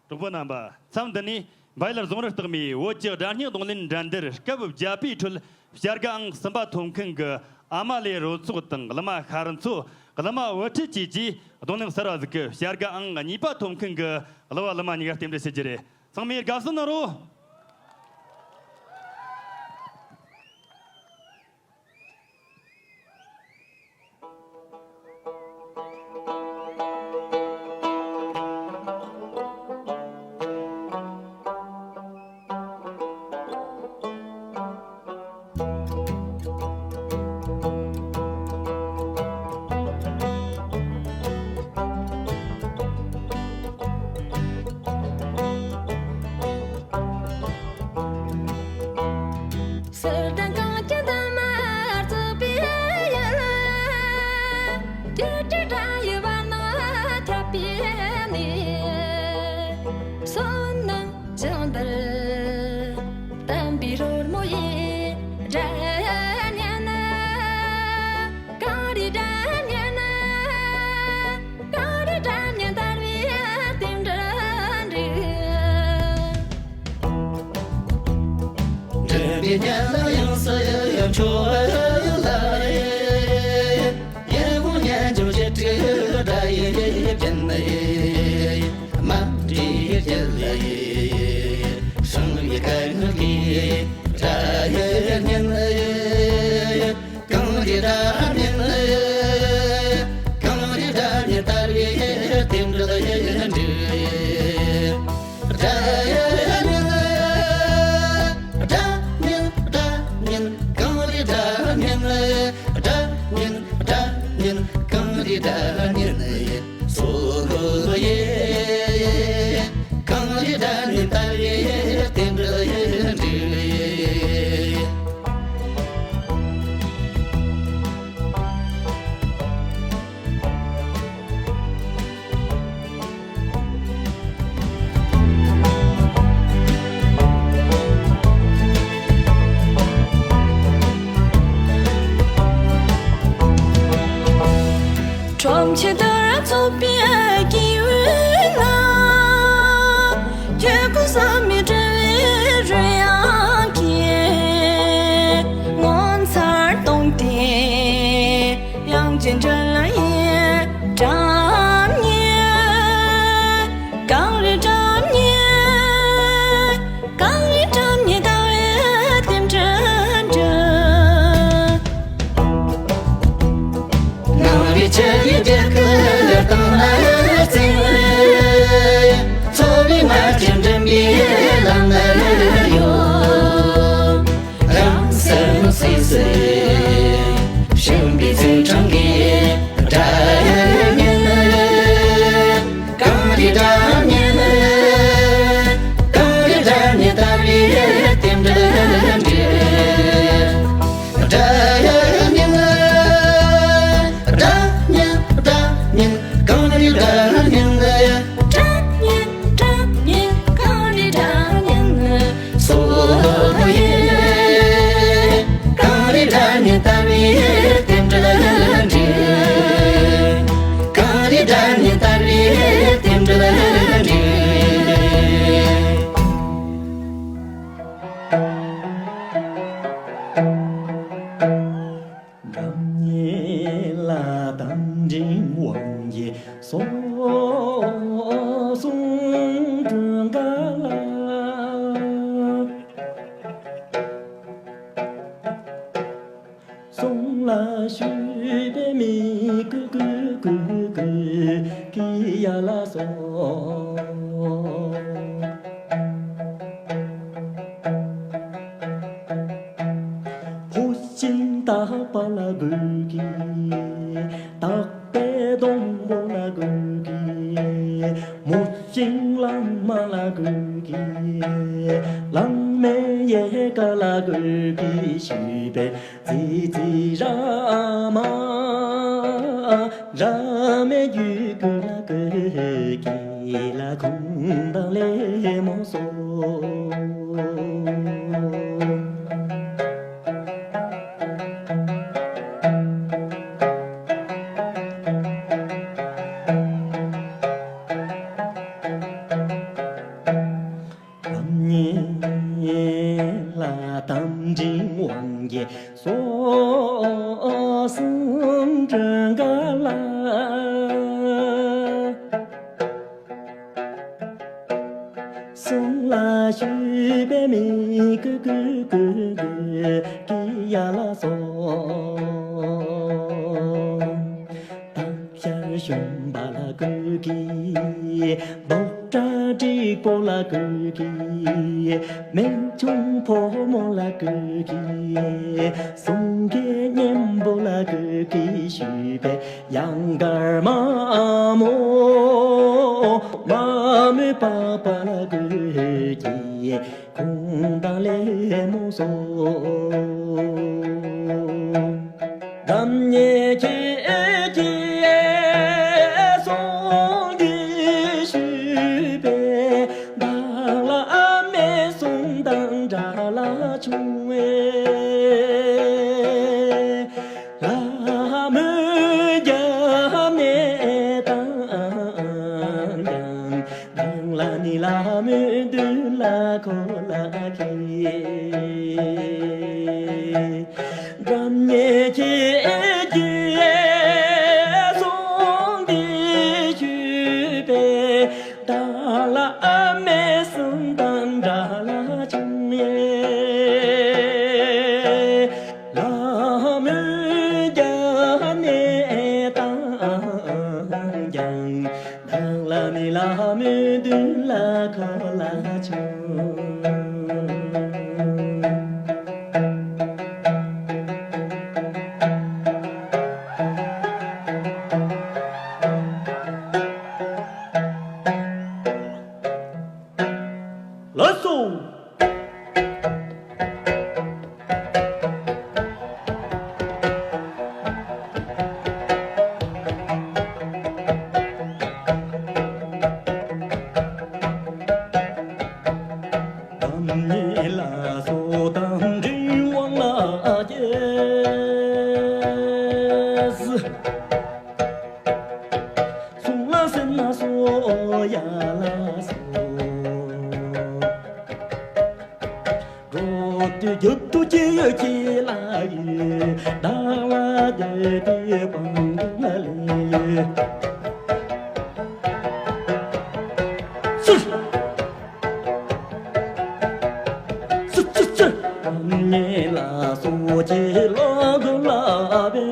གྲོགས་པོ་རྣམ་པ། མཚམས་འདི་ནས་འབའ་ཡུལ་རྫོང་རི་སྟག་མའི་བོད་ཀྱི་སྒྲ་སྙན་རྡུང་ལེན་འགྲན་བསྡུར་སྐབས་བརྒྱད་པའི་ཁྲོད་བྱ་དགའ་ཨང་གསུམ་པ་ཐོབ་མཁན་གྱི་ཨ་མ་ལེ་རོལ་ཚོགས་དང་གླུ་མ་ཤར་མཚོ། གླུ་མ་བུ་ཁྲིད་བཅས་ཀྱིས་རྡུང་ལེན་གསར་བ་ཟིག་གི་བྱ་དགའ་ཨང་གཉིས་པ་ཐོབ་མཁན་གྱི་གླུ་བ་གླུ་མ་གཉིས་ཀ་རྟེན་འབྲེལ་ཞུ་རྒྱུ་རེད། ཚང་མས་དགའ་བསུ་གནང་རོགས། གསེར་ལྡན་གངས་ཀྱི་འདབ་མ་བརྩེགས་པའི་ཡུལ། སྐྱིད་སྒྲོལ་སྒྲ་ཡི་བར་སྣང་ཁྱབ་པའི་གནས། བསོད་ནམས་ ཅང་འདིར་བསྟན་པའི་རོལ་མོ་ཡིས། སྒྲ་སྙན་ནི་གངས་རིའི་སྒྲ་སྙན། གངས་རིའི་སྒྲ་སྙན་དར་བའི་རྟེན་འབྲེལ་འགྲིག། འགྲིམ་པའི་སྙན་ལ་ཡང་སྲིད་འཕྲོ་བ་ལ། ཡིད་འོང་སྙན་ལྗོངས་བཞད་སྒྲའི་སྒྲ་ཡིས་བརྒྱན། མ་འདྲིས་རྒྱལ་ལ་ཡིས། ཞིང་པའི་སྐད་ངག་གི་སྒྲ་ཡིས་སྙན། གངས་རིའི་སྒྲ་སྙན། གངས་རིའི་སྒྲ་སྙན་དར་བའི་རྟེན་འབྲེལ་འགྲིག། སྒྲ་སྙན། སྒྲ་སྙན། སྒྲ་སྙན། གངས་རིའི་སྒྲ་སྙན། སྒྲ་སྙན། སྒྲ་སྙན། གངས་རིའི་སྒྲ་སྙན། སོ་ཡེ། གངས་རིའི་སྒྲ་སྙན་དར་བའི་རྟེན་འབྲེལ་འགྲིག། ཁྲོམ་ཆེན་དུ་ར་ཚོགས་པའི་སྐྱེ་བོའི་ནང་། ཁྱོད་སྐུ་བསམ་མི་བྲལ་བའི་རོལ་དབྱངས་ཀྱིས། ངོ་མཚར་སྟོང་སྟེ་དབྱངས་ཅན་སྒྲ་ལ་ཡི་སྒྲ་སྙན། གངས་རིའི་སྒྲ་སྙན། གངས་རིའི་སྒྲ་སྙན་དར་བའི་རྟེན་འབྲེལ་འགྲིག། ནང་པའི་ཆོས་ཀྱི་རྒྱལ་ཁབ་དང་ལ་བརྩེ། འཚོ་བའི་ངར་ཆེན་འགྲིམ་པའི་ལམ་ལ་གཡོ། རང་སེམས་སིང་སིང་ཞིང་པའི་ཚེ་འཕྲང་གི་སྒྲ་སྙན། གངས་རིའི་སྒྲ་སྙན། གངས་རིའི་སྒྲ་སྙན་དར་བའི་རྟེན་འབྲེལ་འགྲིག། སྒྲ་སྙན། སྒྲ་སྙན། སྒྲ་སྙན། གངས་རིའི་སྒྲ་སྙན། སྒྲ་སྙན། སྒྲ་སྙན། གངས་རིའི་སྒྲ་སྙན། སོ་ཡེ། གངས་རིའི་སྒྲ་སྙན་དར་བའི་རྟེན་འབྲེལ་འགྲིག། གངས་རིའི་སྒྲ་སྙན་དར་བའི་རྟེན་འབྲེལ་འགྲིག། སྒྲ་སྙན་ལ་དམ་འཛིན་དབང་གིས་སོ་གསུམ་སྒྲོལ་དཀའ་ལ། གསུང་ལ་ཞུས་པས་མི་གུས་གུས་གུས་གུས་ཀྱི་ཡ་ལ་སོགས། ཕོ་སྦྱིན་བདག་པོ་ལ་གུས་ཀྱི། བདག་པོས་སྡོང་པོ་ལ་གུས་ཀྱི། མོ་སྦྱིན་བླ་མ་ལ་གུས་ཀྱི། བླ་མས་ཡལ་ག་ལ་གུས་ཀྱི་ཞུས་པས། ཙི་ཙི་ར་མ་ར་མའི་རྒྱུད་ཀུན་ལ་གུས་ཀྱི་ལ་ཁུངས་དང་ལེགས་མོ་སོགས། སྙན་ལ་དམ་འཛིན་དབང་གིས་སོ་གསུམ་སྒྲོལ་དཀའ་ལ། གསུང་ལ་ཞུས་པས་མི་གུས་གུས་གུས་གུས་ཀྱི་ཡ་ལ་སོགས། སྟག་ཤར་གཞོན་པ་ལ་གུས་ཀྱི། མདོག་ཁྲ་འགྲིག་པོ་ལ་གུས་ཀྱི། སྨན་ཆུང་ཕོ་མོ་ལ་གུས་ཀྱི། གསུང་སྐད་སྙན་པོ་ལ་གུས་ཀྱི་ཞུས་པས། གཡང་དཀར་མ་མོ་མ་མོའི་པ་པ་ལ་གུས་ཀྱི། ཁུངས་དང་ལེགས་མོ་སོགས། རྣམ་གཉིས་ཀྱི་སོང་གི་ཞུས་པས་བདག་ལ། བྱུང་བས། ལྷ་མོའི་རྒྱབ་ནས་བཏང་ཀྱང་། ནང་ལ་ནི་ལྷ་མོའི་མདུན་ལ་ཁོ་ལ་ཁྱེར། འགྲམ་ཉེ་ཁྱེད་ཀྱིས་གསུང་འདི་ཞུས་པས། བདག་ལ་ཨ་མའི་སེམས་དང་འདྲ་ལ་བྱུང་ཡས། ལྷ་མོའི་རྒྱབ་ནས་བཏང་ཀྱང་། བདག་ལ་ནི་ལྷ་མོའི་མདུན་ལ་ཁོ་ལ་བྱུང་། ལགས་སོ། དམ་ཉེ་ལ་སོགས་དང་འབྲིང་དབང་ལ་རྒྱས། གསུང་ལ་སེར་སྣ་སོགས་ཡ་ལ་སོགས། འགྲོ་དུས་རྒྱབ་ཏུ་སྐྱེ་ཡོད་ཁྱེད་ལ་ཡོད། བདག་ལ་འདོད་དུས་སྤང་ལ་ལས་ཡོད། སུ། སུ་སུ་སུ། ཉེ་ལ་སོགས་ཀྱི་ལོ་དགུ་ལ་བས་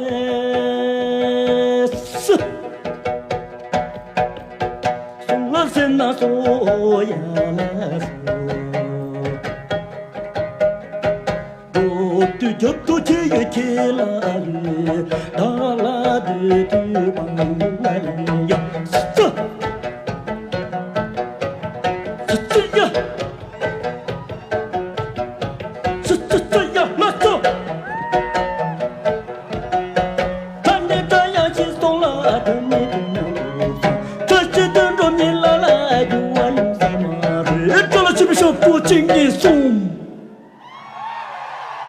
སུ། གསུང་ལ་སེར་སྣ་སོགས་ཡ་ལ་སོགས། འགྲོ་དུས་རྒྱབ་ཏུ་ཁྱེད་ཡོད་ཁྱེད་ལ་ཡོད། བདག་ལ་འདོད་དུས་སྤང་ལ་ཡོད། ཡ་སུ། སུ་སུ་ཡ། སུ་སུ་སུ་ཡ་ལ་སོ། ད་ནི་ད་ཡང་ཅི་སོང་ལ་ད་ནི་དུ་ན་དུ་སོང་། ད་ཅི་དུ་འགྲོ་མི་ལ་ལ་རྒྱུ་བ་ཡོང་ས་མ་རེད། ད་ལ་ཅི་མི་ཤོག་པོ་ཅིག་ངེས་སོང་།